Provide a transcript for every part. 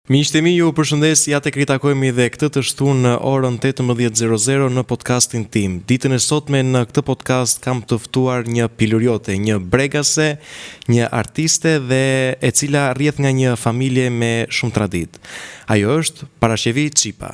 Miqtë e mi ju përshëndes, ja tek ritakohemi dhe këtë të shtunë në orën 18:00 në podcastin tim. Ditën e sotme në këtë podcast kam të ftuar një pilurjote, një bregase, një artiste dhe e cila rrjedh nga një familje me shumë traditë. Ajo është Parashqevi Çipa.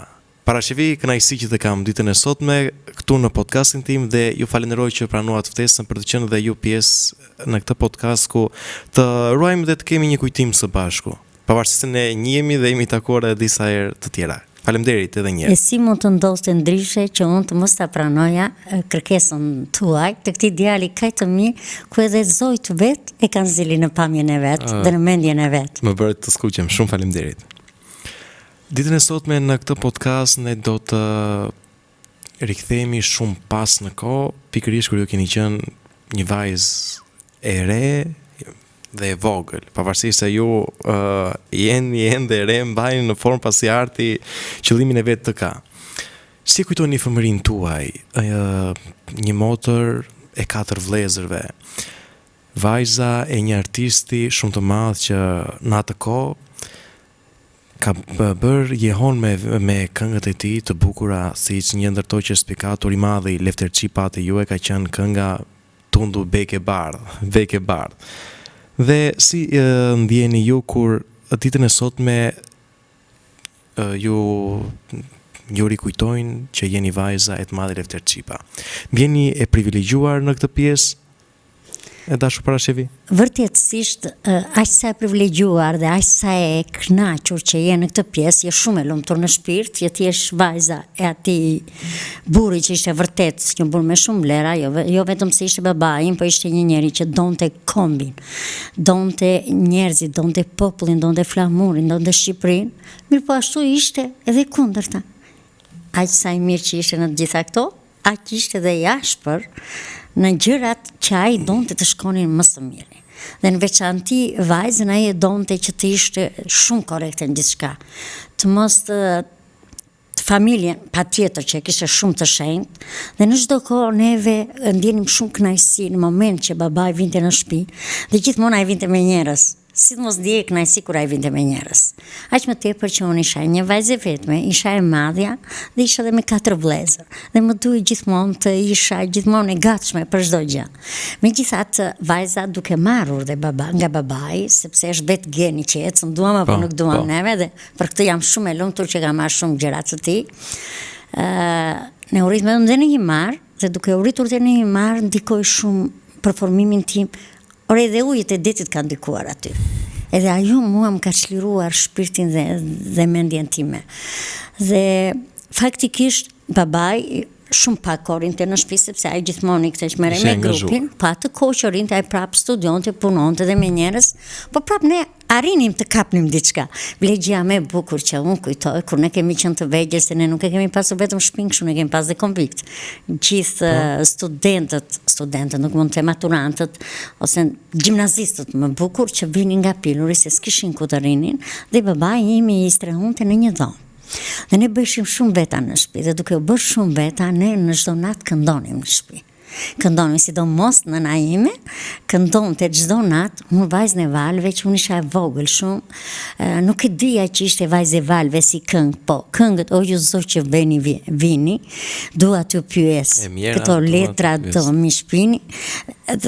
Parashqevi, kënaqësi që të kam ditën e sotme këtu në podcastin tim dhe ju falenderoj që pranuat ftesën për të qenë dhe ju pjesë në këtë podcast ku të ruajmë dhe të kemi një kujtim së bashku. Pavarësisht se ne njihemi dhe jemi takuar edhe disa herë të tjera. Faleminderit edhe një herë. E si mund të ndodhte ndryshe që unë të mos ta pranoja kërkesën tuaj të këtij djali kaq të mirë, ku edhe zogjtë vetë e kanë zili në pamjen e vet dhe në mendjen e vet. Më bëre të skuqem, shumë faleminderit. Ditën e sotme në këtë podcast ne do të rikthehemi shumë pas në kohë, pikërisht kur ju keni qenë një vajzë e re dhe e vogël, pavarësisht se ju uh, jeni ende e re, mbajeni në formë pasi arti qëllimin e vet të ka. Si kujtoni fëmijërinë tuaj, uh, një motër e katër vëllezërve, vajza e një artisti shumë të madh që në atë kohë Ka bërë jehonë me me këngët e tij të bukura siç një ndër to që është spikatur i madhi Lefter Çipa te juve ka qenë kënga Tundu Beke Bardhë, Beke Bardhë. Dhe si ndjeheni ju kur ditën e sotme ju ju rikujtojnë që jeni vajza e të madhit Lefter Çipa. Ndjeheni e privilegjuar në këtë pjesë? E dashur Parashqevi? Vërtetësisht, aq sa e privilegjuar dhe aq sa e kënaqur që je në këtë pjesë, je shumë e lumtur në shpirt, që të jesh vajza e atij burri që ishte vërtet një burrë me shumë vlera, jo, jo vetëm se ishte babai im, po ishte një njeri që donte kombin, donte njerëzit, donte popullin, donte flamurin, donte Shqipërinë, mirëpo ashtu ishte edhe e kundërta. Aq sa i mirë që ishte në të gjitha këto, Aq ishte dhe i ashpër në gjërat që ai donte të shkonin më së miri. Dhe në veçanti vajzën ai e donte që të ishte shumë korrekte në gjithçka. Të mos të familjen patjetër që e kishte shumë të shenjtë dhe në çdo kohë neve ndjenim shumë kënaqësi në moment që babai vinte në shtëpi dhe gjithmonë ai vinte me njerëz. Si të mos ndjeje kënaqësi kur ai vinte me njerëz. Aq më tepër që unë isha një vajzë e vetme, isha e madhja dhe isha dhe me katër vëllezër. Dhe më duhej gjithmonë të isha gjithmonë e gatshme për çdo gjë. Megjithatë, vajza duke marrë urdhër baba, nga babai, sepse është vetë geni që ecën, duam apo po, nuk duam po. neve dhe për këtë jam shumë e lumtur që kam marrë shumë gjëra të tij. Ë, ne u rritëm edhe në Himarë dhe duke u rritur dhe në Himarë ndikoi shumë për formimin tim Ore edhe ujët e detit kanë ndikuar aty. Edhe ajo mua më ka çliruar shpirtin dhe dhe mendjen time. Dhe faktikisht babai shumë pak kohë rrinte në shtëpi sepse ai gjithmonë ikte që merrej me grupin, po atë kohë që rrinte ai prapë studionte, punonte dhe me njerëz, po prapë ne arrinim të kapnim diçka. Bile gjëja më e bukur që unë kujtoj kur ne kemi qenë të vegjël se ne nuk e kemi pasur vetëm shtëpinë kështu ne kemi pas dhe konvikt. Gjithë po. studentët, studentët nuk mund të them maturantët ose gjimnazistët më bukur që vinin nga Piluri se s'kishin ku të rrinin dhe babai im i strehonte në një dhomë. Dhe ne bëheshim shumë veta në shtëpi dhe duke u bërë shumë veta ne në çdo natë këndonim në shtëpi. Këndonim, sidomos nëna ime, këndonte çdo natë, unë vajzën e valëve, që unë isha e vogël shumë, nuk e dija që ishte vajzë e valëve si këngë, po këngët o ju zogj që veni vini, dua t'ju pyes, këto letra do m'i shpini,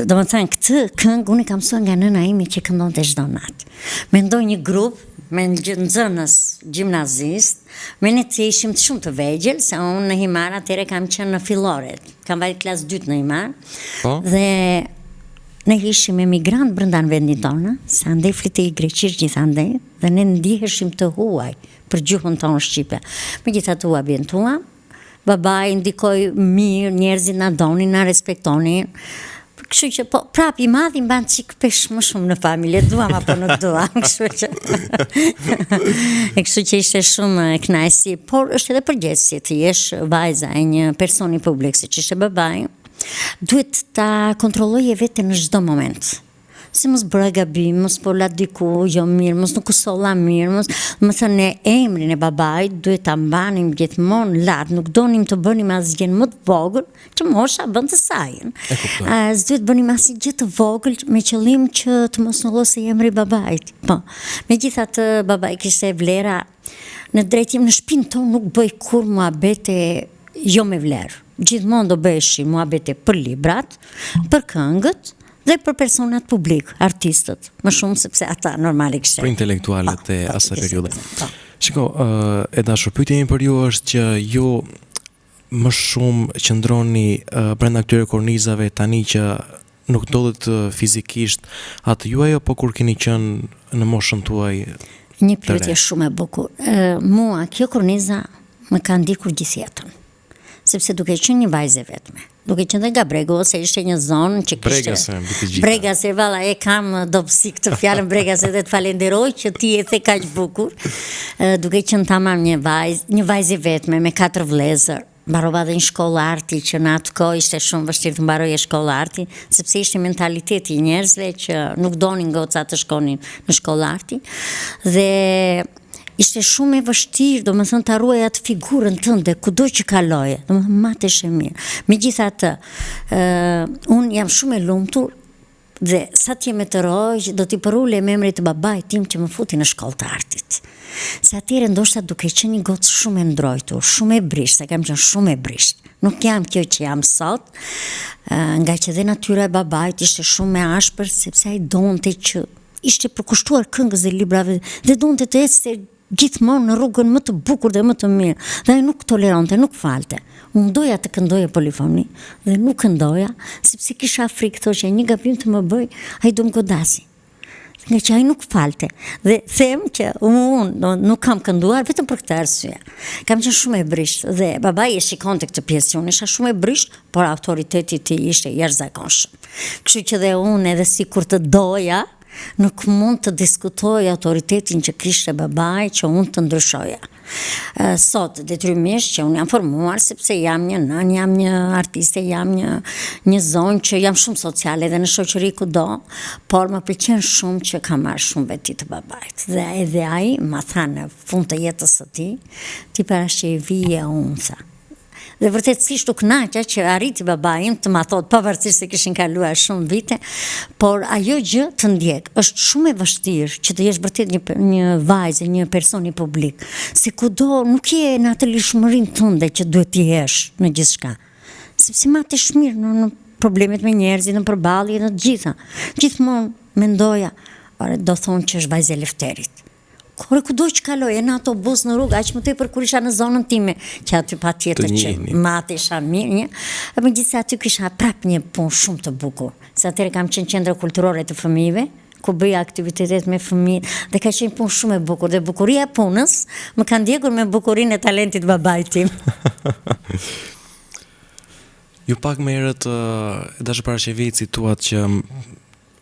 domethënë këtë këngë unë e kam mësuar nga nëna ime që këndonte çdo natë. Mendo një grup me nxënës gjimnazistë, Me ne që ishim shumë të vegjël, se unë në Himarë atëherë kam qenë në fillore, kam vajt klasë dytë në Himarë. Po. Dhe ne ishim emigrantë brenda në vendin tonë, se andej flitej greqisht gjithandej, dhe ne ndiheshim të huaj për gjuhën tonë shqipe. Megjithatë u ambientuam, babai ndikoi mirë, njerëzit na donin, na respektonin, Kështu që po prap i madhi mban çik peshë më shumë në familje, duam apo nuk duam, kështu që. e kështu që ishte shumë kënaqësi, por është edhe përgjegjësi të jesh vajza e një personi publik siç ishte babai. Duhet ta kontrolloje veten në çdo moment. Se mos bëra gabim, mos fola diku jo mirë, mos nuk u solla mirë, mos, domethënë ne emrin e babait duhet ta mbanim gjithmonë lart, nuk donim të bënim asgjë më të vogël, që mosha bën të sajën. E kuptoj. S'duhet bënim asnjë gjë të vogël me qëllim që të mos njollosej emri i babait. Po. Megjithatë babai kishte vlera në drejtim në shpinë tonë nuk bëhej kurrë muhabete jo me vlerë. Gjithmonë do bëheshin muhabete për librat, për këngët dhe për personat publik, artistët, më shumë sepse ata normale kishte. Për intelektualët po, e po, asaj periudhe. Po. Shiko, e dashur, pyetja ime për ju është që ju më shumë qëndroni brenda këtyre kornizave tani që nuk ndodhet fizikisht ati juaj apo kur keni qenë në moshën tuaj Një pyetje shumë e bukur. Mua kjo korniza më ka ndjekur gjithë jetën. Sepse duke qenë një vajzë e vetme, duke qenë dhe nga bregu ose ishte një zonë që kishte Bregase mbi të gjitha. Bregase valla e kam dobësi këtë fjalën bregase dhe të falenderoj që ti e the kaq bukur. Duke qenë tamam një vajzë, një vajzë e vetme me katër vëllezër. Mbarova dhe një shkollë arti që në atë kohë ishte shumë vështirë të mbaroje shkollë arti, sepse ishte mentaliteti i njerëzve që nuk donin gocat të shkonin në shkollë arti. Dhe ishte shumë e vështirë, domethënë ta ruaje atë figurën tënde kudo që kaloje, domethënë mateshe mirë. Megjithatë, ë unë jam shumë e lumtur Dhe sa të jem e të rroj, do t'i përulem emrit të babait tim që më futi në shkollë të artit. Se atëherë ndoshta duke qenë një gocë shumë e ndrojtur, shumë e brishtë, se kam qenë shumë e brishtë. Nuk jam kjo që jam sot, ngaqë dhe natyra e babait ishte shumë e ashpër, sepse ai donte që ishte përkushtuar këngës dhe librave dhe donte të ecte gjithmonë në rrugën më të bukur dhe më të mirë. Dhe ai nuk toleronte, nuk falte. Unë doja të këndoja polifoni dhe nuk këndoja, sepse kisha frikë, thosha një gabim të më bëj, ai do më godasi. Ngaqë ai nuk falte. Dhe them që unë do, nuk kam kënduar vetëm për këtë arsye. Kam qenë shumë e brishtë dhe babai e shikonte këtë pjesë që unë isha shumë e brishtë, por autoriteti i tij ishte i jashtëzakonshëm. Kështu që dhe unë edhe sikur të doja, Nuk mund të diskutoj autoritetin që kishte babai që unë të ndryshoja. Sot, detyrimisht që unë jam formuar, sepse jam një nënë, jam një artiste, jam një, një zonjë që jam shumë sociale dhe në shoqëri kudo, por më pëlqen shumë që kam marrë shumë veti të babait. Dhe edhe ai ma tha në fund të jetës së tij, ti Parashqevi je unë, tha. Dhe vërtetësisht u kënaqa që arriti babai im të ma thotë, pavarësisht se kishin kaluar shumë vite, por ajo gjë të ndjek. Është shumë e vështirë që të jesh vërtet një një vajzë, një personi publik, se kudo nuk je në atë lirshmërinë tënde që duhet të jesh në gjithçka. Sepse matesh mirë në, në problemet me njerëzit, në përballje, në të gjitha. Gjithmonë mendoja, ore do thonë që është vajzë e Lefterit. Ore kudo që kaloje në autobus në rrugë, aq më tepër kur isha në zonën time, që aty patjetër që matesha mirë një, e megjithëse aty kisha prap një punë shumë të bukur, se atëherë kam qenë qendra kulturore të fëmijëve, ku bëja aktivitetet me fëmijë dhe ka qenë punë shumë e bukur dhe bukuria e punës më ka ndjekur me bukurinë e talentit të babait tim. Ju pak më herët e dashur Parashqevi cituat që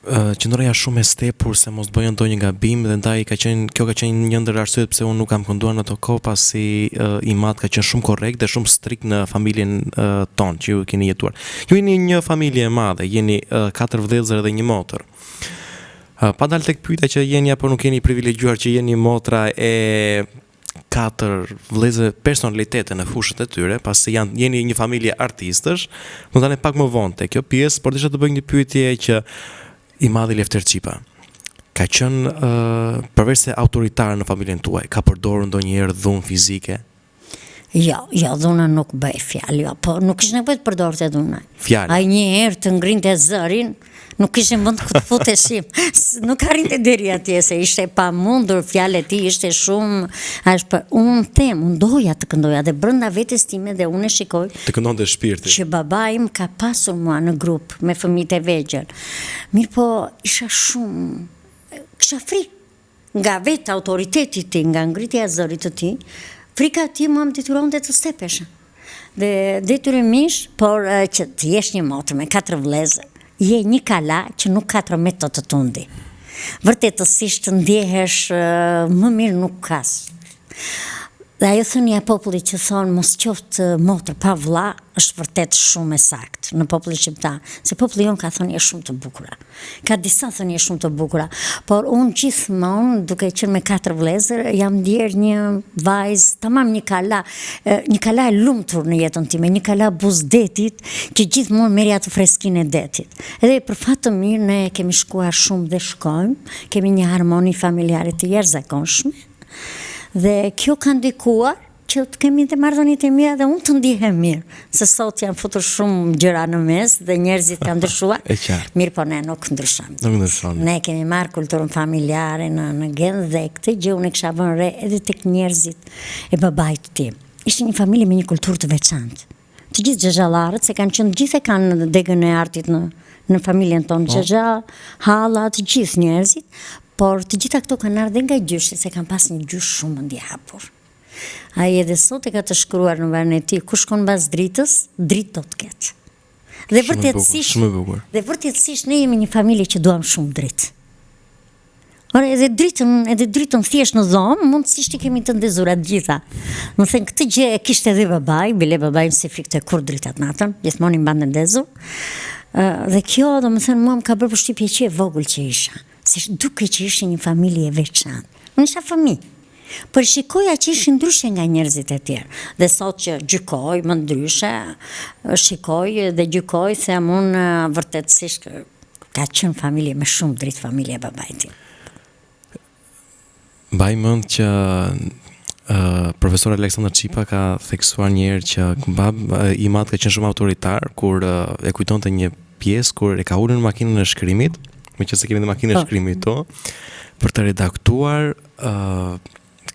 qëndroja shumë e stepur se mos bëja ndonjë gabim dhe ndaj ka qenë kjo ka qenë një ndër arsyet pse unë nuk kam kënduar në ato kohë pasi uh, im atë ka qenë shumë korrekt dhe shumë strikt në familjen uh, tonë që ju keni jetuar. Ju jeni një familje e madhe, jeni uh, katër vëllezër dhe një motër. Uh, pa dalë tek pyetja që jeni apo nuk jeni privilegjuar që jeni motra e katër vëllezër personalitete në fushët e tyre, pasi janë jeni një familje artistësh, do dalim pak më vonë te kjo pjesë, por desha të bëj një pyetje që i madhi Lefter Çipa ka qenë uh, përveç se autoritar në familjen tuaj, ka përdorur ndonjëherë dhunë fizike? Jo, jo, dhuna nuk bëhej fjalë, jo, po nuk kishte nevojë të përdorte dhuna. Fjalë. Ai një herë të ngrinte zërin, nuk kishim vend ku të futeshim. Nuk arrinte deri atje se ishte e pamundur, fjala e tij ishte shumë ashpër. Unë them, unë doja të këndoja dhe brenda vetes time dhe unë e shikoj. Të këndonte shpirti. Që babai im ka pasur mua në grup me fëmijët e vegjël. Mirëpo isha shumë kisha frikë Nga vetë autoriteti i tij, nga ngritja e zërit të tij, frika e tij mua më detyronte të stepesha. Dhe detyrimisht, por që të jesh një motër me katër vëllezër, je një kala që nuk ka tërmet të të tundi. Vërtetësisht ndjehesh më mirë nuk ka. Dhe ajo thënia e popullit që thonë mos qoftë motër pa vëlla është vërtet shumë e saktë në popullin shqiptar, se populli jonë ka thënie shumë të bukura. Ka disa thënie shumë të bukura, por unë gjithmonë duke qenë me katër vëllezër jam ndjerë një vajzë, tamam një kala, një kala e lumtur në jetën time, një kala buzë detit që gjithmonë merrja atë freskinë e detit. Edhe për fat të mirë ne kemi shkuar shumë dhe shkojmë, kemi një harmoni familjare të jashtëzakonshme. Dhe kjo ka ndikuar që të kemi dhe marrëdhëniet e mira dhe unë të ndihem mirë, se sot janë futur shumë gjëra në mes dhe njerëzit kanë ndryshuar. E qartë. Mirëpo ne nuk ndryshojmë. Nuk ndryshon. Ne kemi marrë kulturën familjare në në gen dhe këtë gjë unë e kisha vënë re edhe tek njerëzit e babait tim. Ishte një familje me një kulturë të veçantë. Të gjithë xhaxhallarët, se kanë qenë të gjithë e kanë degën e artit në në familjen tonë, po. xhaxha, halla, të gjithë njerëzit, por të gjitha këto kanë ardhur dhe nga gjyshi, se kanë pas një gjysh shumë mendjehapur. Ai edhe sot e ka të shkruar në varrin e tij, kush shkon mbas dritës, dritë do të ketë. Dhe vërtetësisht, shumë e bukur. Dhe vërtetësisht ne jemi një familje që duam shumë dritë. Ore, edhe dritën, edhe dritën thjesht në dhomë, mundësisht i kemi të ndezura të gjitha. Domethënë, këtë gjë e kishte edhe babai, bile babai im s'i fikte kurrë dritat natën, gjithmonë i mbante ndezur. Dhe kjo, domethënë, mua më ka bërë përshtypje që e vogël që isha. Se dukej që ishin një familje e veçantë. Unë isha fëmijë. Por shikoja që ishin ndryshe nga njerëzit e tjerë. Dhe sot që gjykoj më ndryshe, shikoj dhe gjykoj, them unë vërtetësisht Ka qenë familje me shumë dritë familja e babait tim. Mbaj mend që uh, profesor Aleksandër Çipa ka theksuar një herë që bab im atë ka qenë shumë autoritar kur uh, e kujtonte një pjesë kur e ka ulur në makinën e shkrimit, meqenëse kemi dhe makinën e po. shkrimit to, për të redaktuar uh,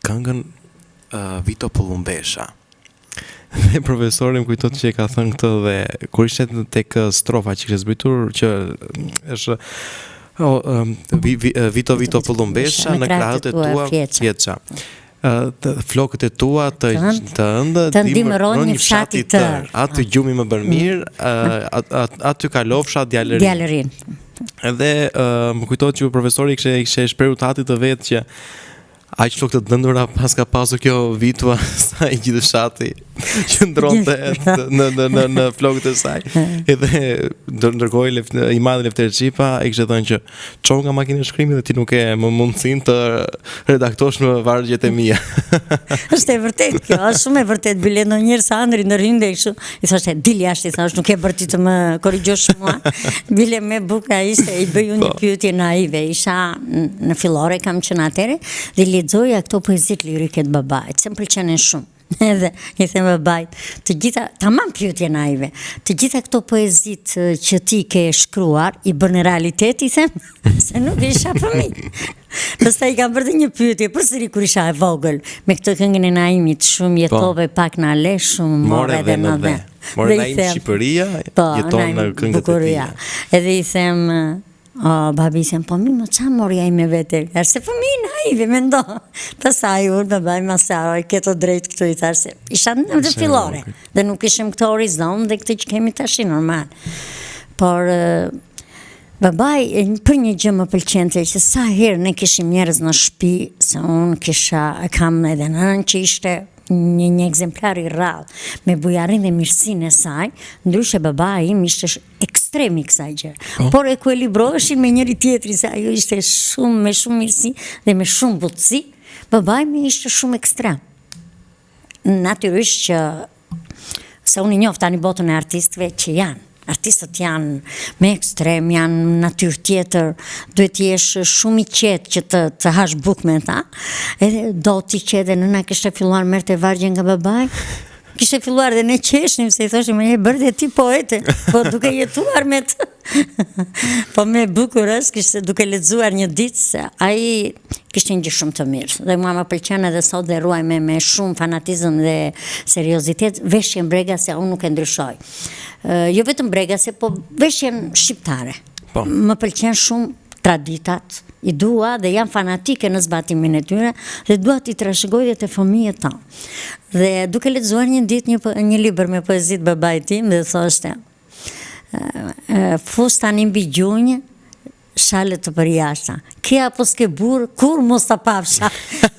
këngën uh, Vito Pëllumbesha. Dhe profesori më kujtohet që e ka thënë këtë dhe kur ishte tek strofa që kishte zbritur që është o, um, vi, vi, Vito Vito Pëllumbesha në krahët e tua fjeça. Të flokët e tua të të ëndë të dimëron një fshat i tërë. Aty gjumi më bën mm. mirë, aty kalofsha djalërinë. Djalërinë. Edhe më kujtohet që profesori kishte kishte shprehur të atit të vet që Aq flokë të dendura paska pasur kjo Vitua sa i gjithë fshati qëndronte në në në në flokët e saj. Edhe ndërkohë lef, i madhi Lefter Çipa e kishte thënë që çohu nga makina e shkrimit dhe ti nuk ke më mundësinë të redaktosh më vargjet e mia. është e vërtetë kjo, është shumë e vërtetë bile ndonjëherë Sandri ndërhynte kështu. I thoshte dil jashtë, i thosh, nuk je bërë ti të më korrigjosh mua. Bile më e bukura ishte, i bëj unë një po. pyetje naive, isha në fillore kam qenë atëherë dhe lexoja këto poezitë lirike të babait, se më pëlqenin shumë. Edhe i them babait, të gjitha, tamam pyetje naive, të gjitha këto poezitë që ti ke shkruar, i bën në realitet, i them, se nuk isha fëmijë. Pastaj i kam bërë dhe një pyetje përsëri kur isha e vogël, me këtë këngën e Naimit, shumë po. jetove pak na le, shumë more dhe në dhe. More Naim Shqipëria, po, jeton në këngët e tija. Edhe i them, o, babi i them, po mi më ça mori ai me vete, se fëmijë naive, mendo. Pastaj u babai ma sqaroi, ke të drejtë këtu i thashë se isha në në fillore, dhe nuk kishim këtë horizont dhe këtë që kemi tashi normal. Por, Babai për një gjë më pëlqente që sa herë ne kishim njerëz në shtëpi, se unë kisha kam edhe nënën që ishte një një ekzemplar i rrallë me bujarinë dhe mirësinë e saj, ndryshe babai im ishte ekstremi i kësaj gjë. Po. Por ekuilibroheshin me njëri tjetrin se ajo ishte shumë me shumë mirësi dhe me shumë butësi. Babai im ishte shumë ekstrem. Natyrisht që se unë njoh tani botën e artistëve që janë. Artistët janë me ekstrem, janë në natyrë tjetër, duhet të jesh shumë i qetë që të, të hash bukë me ta. Edhe doti që edhe nëna kishte filluar merrte vargje nga babai, kishte filluar dhe ne qeshnim se i thoshim je bërë dhe ti poete, po duke jetuar me të. po më e bukur është kishte duke lexuar një ditë se ai kishte një gjë shumë të mirë dhe mua më pëlqen edhe sot dhe ruaj me me shumë fanatizëm dhe seriozitet veshjen bregase unë nuk e ndryshoj. Jo vetëm bregase, po veshjen shqiptare. Po. Më pëlqen shumë traditat, i dua dhe jam fanatike në zbatimin e tyre dhe dua t'i trashëgoj dhe te fëmijët tanë. Dhe duke lexuar një ditë një një libër me poezitë e babait tim dhe thoshte fustani mbi gjunjë. Shalë të përjashta. Ke apo s'ke burrë, kurrë mos ta pafsha.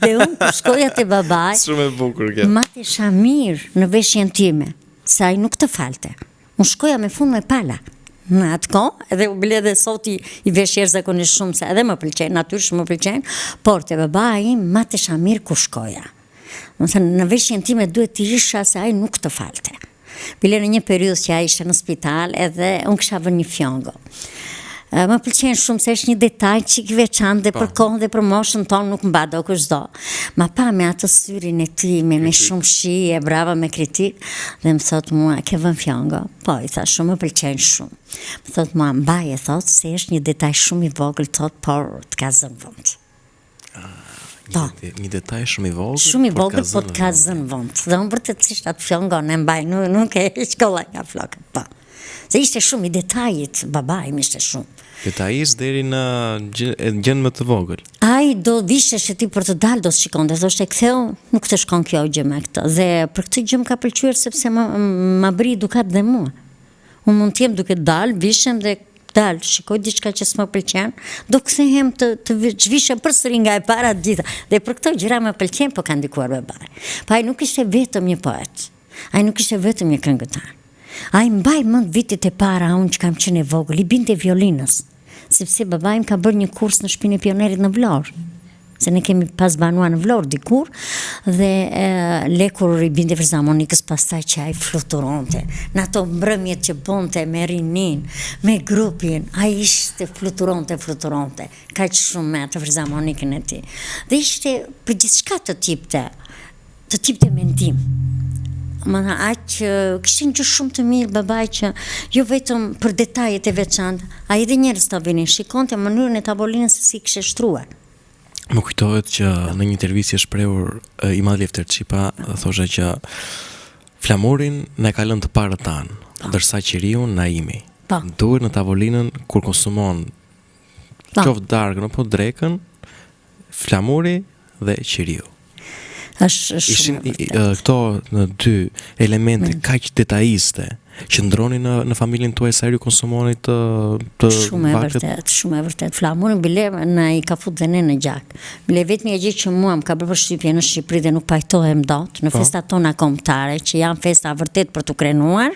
Dhe unë kur shkoja te babai, Shumë e bukur kjo. Matesha mirë në veshjen time, se ai nuk të falte. Unë shkoja me fund me pala në atë kohë, edhe bile edhe sot i, i vesh jashtëzakonisht shumë, se edhe më pëlqejnë, natyrshëm më pëlqejnë, por te babai im matesha mirë kur shkoja. Domethënë, në veshjen time duhet të isha se ai nuk të falte. Bile në një periudhë që ai ishte në spital edhe unë kisha vënë një fjongo. Më pëlqen shumë se është një detaj çik i veçantë dhe për po. kohën dhe për moshën tonë nuk mba do kushdo. Ma pa me atë syrin e tij, me, me shumë shije, bravo me kritikë, dhe më thotë mua, ke vënë fjongo? Po, i thashë, shumë më pëlqen shumë. Më thotë mua, mbaje, thotë, se është një detaj shumë i vogël, thotë, por të ka zënë vend. Një, po. një detaj shumë i vogël, shumë i vogël, po të ka zënë vend. Dhe unë vërtetësisht atë fjongon e mbaj, nuk, nuk e heq kollaj nga flokët, po. Se ishte shumë i detajit, babai im ishte shumë. Detajist deri në gjënë më të vogël. Ai do visheshe ti për të dalë, do të shikonte, thoshte ktheu, nuk të shkon kjo gjë me këtë. Dhe për këtë gjë më ka pëlqyer sepse më ma bëri edukatë dhe mua. Unë mund të jem duke dalë, vishem dhe dal, shikoj diçka që s'më pëlqen, do kthehem të të zhvishem përsëri nga e para të gjitha. Dhe për këto gjëra më pëlqen, po ka ndikuar babai. Po ai nuk ishte vetëm një poet. Ai nuk ishte vetëm një këngëtar. Ai mbaj mend vitet e para unë që kam qenë e vogël, i binte violinës. Sepse babai im ka bërë një kurs në shpinë e pionerit në Vlorë se ne kemi pas banuar në Vlorë dikur dhe e, le kur i binte fizarmonikës pastaj që ai fluturonte në ato mbrëmjet që bonte me rininë, me grupin, ai ishte fluturonte, fluturonte, kaq shumë me atë fizarmonikën e tij. Dhe ishte për gjithçka të t'jepte, të t'jepte mendim. Më aq kishte një gjë shumë të mirë babai që jo vetëm për detajet e veçanta, ai edhe njerëz të vinin, shikonte mënyrën e tavolinës se si kishte shtruar. Më kujtohet që në një intervistë që shprehur i madhi Lefter Çipa thoshte që flamurin na e ka lënë të parët tanë, po. ndërsa qiriun Naimi. Po. Duhet në tavolinën kur konsumon po. qoftë darkën apo drekën, Flamuri dhe qiriu. Është shumë Ishin këto në dy elemente mm. kaq detajiste qëndronin në në familjen tuaj sa herë ju konsumonit të të Shumë e vërtetë, shumë e vërtetë. Flamurin bile na i ka fut dhe ne në gjak. Bile vetmja gjë që mua më ka bërë përshtypje në Shqipëri dhe nuk pajtohem dot në po. festat tona kombëtare, që janë festa vërtet për t'u krenuar,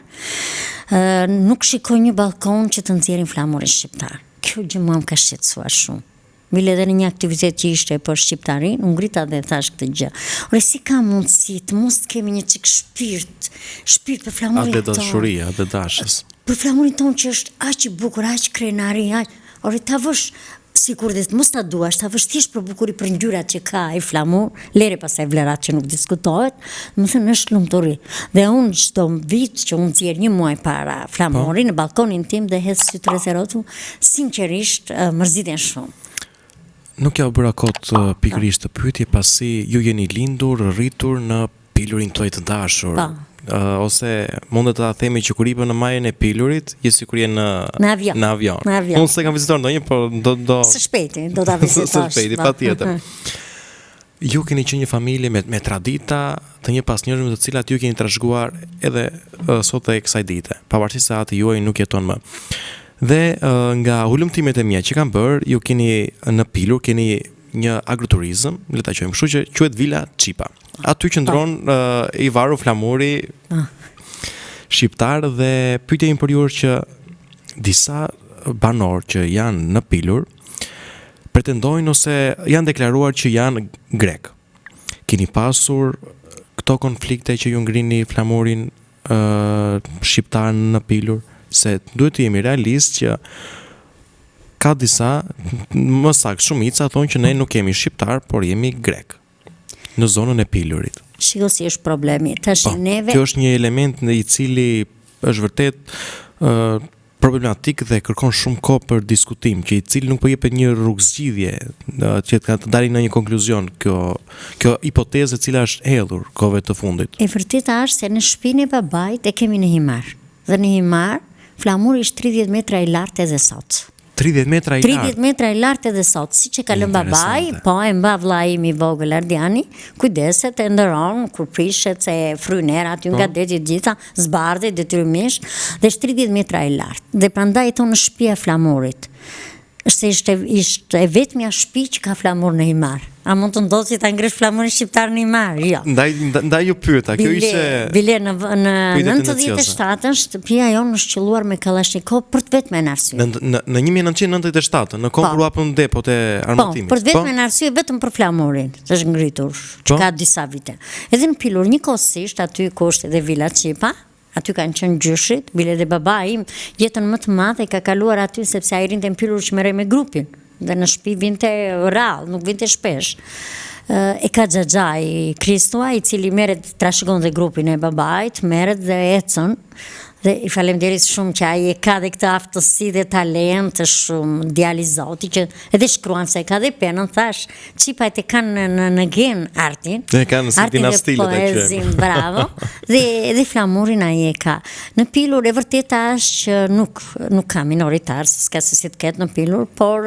ë nuk shikoj një ballkon që të nxjerrin flamurin shqiptar. Kjo gjë mua më ka shqetësuar shumë. Bile edhe në një aktivitet që ishte për shqiptarinë, u ngrita dhe thashë këtë gjë. Ore si ka mundësi të mos të kemi një çik shpirt, shpirt për flamurin tonë. Atdhedashuri, atdhedashës. Për flamurin tonë që është aq i bukur, aq krenari, aq Ore ta vësh sikur dhe të mos ta duash, ta vësh thjesht për bukuri, për ngjyrat që ka ai flamur, lere pastaj vlerat që nuk diskutohet, domethënë është lumturi. Dhe unë çdo vit që unë nxjerr një muaj para flamurin po. në ballkonin tim dhe hedh sytë rreth e rrotull, Sinqerisht, mërzitem shumë. Nuk jua bëra kot pikërisht këtë pyetje pasi ju jeni lindur, rritur në Pilurin tuaj të dashur. Po. Uh, ose mund të ta themi që kur hipën në majën e Pilurit, je sikur je në në avion. Në avion. Në avion. Unë s'e kam vizituar ndonjë, por do do Së shpejti do ta vizitosh. Së shpejti, po. patjetër. Ju keni qenë një familje me me tradita të njëpasnjëshme të cilat ju keni trashëguar edhe uh, sot e kësaj dite, pavarësisht se ati juaj nuk jeton më. Dhe uh, nga hulumtimet e mia që kam bërë, ju keni në Pilur keni një agroturizëm, le ta quajmë kështu që quhet Vila Çipa. Aty qëndron uh, i varur flamuri ah. shqiptar dhe pyetja ime për ju është që disa banorë që janë në Pilur pretendojnë ose janë deklaruar që janë grekë. Keni pasur këto konflikte që ju ngrini flamurin uh, shqiptar në Pilur, se duhet të jemi realistë që ka disa, më saktë shumica thonë që ne nuk jemi shqiptar, por jemi grekë në zonën e Pilurit. Shiko si është problemi. Tash po, neve Kjo është një element në i cili është vërtet ë uh, problematik dhe kërkon shumë kohë për diskutim, që i cili nuk po jepet një rrugëzgjidhje që të të dalin në një konkluzion kjo kjo hipotezë e cila është hedhur kohëve të fundit. E vërteta është se në shpinë e babait e kemi në Himarë. Dhe në Himarë flamuri është 30 metra i lartë edhe sot. 30 metra i lartë. 30 metra i lartë edhe sot, siç e ka lënë babai, po e mba vëllai im i vogël Ardiani, kujdeset e ndërron kur prishet se fryn era aty nga po. deti të gjitha, zbardhet detyrimisht dhe është 30 metra i lartë. Dhe prandaj i thonë shtëpia e flamurit. Se ishte, ishte e vetmja shtëpi që ka flamur në Himarë. A mund të ndodhë që ta ngresh flamurin shqiptar në Himarë? Jo. Ndaj ndaj ju pyeta, kjo ishte Bile në në 97-ën shtëpia jonë është qëlluar me kallashnikov për të vetmen arsye. Në në në 1997, në kohën po. kur u hapën depot e po, armatimit. Po, për të vetmen po? arsye vetëm për flamurin, është ngritur, që po? ka disa vite. Edhe në Pilur njëkohësisht aty ku është edhe Vila Çipa, Aty kanë qenë gjyshit, bile dhe babai im jetën më të madhe e ka kaluar aty sepse ai rrinte në Pilur që merrej me grupin dhe në shtëpi vinte rrallë, nuk vinte shpesh. E ka xhaxhai Kristua, i cili merret trashëgon dhe grupin e babait, merret dhe ecën dhe i falemnderit shumë që ai e ka dhe këtë aftësi dhe talent, është shumë djalë i zoti që edhe shkruan se e ka dhe penën, thashë, Çipajt e kanë në, në, në gen artin. E kanë si dinasti le ta quajmë. Bravo. Dhe edhe flamurin ai e ka. Në Pilur e vërteta është që nuk nuk ka minoritar, se s'ka se si të ketë në Pilur, por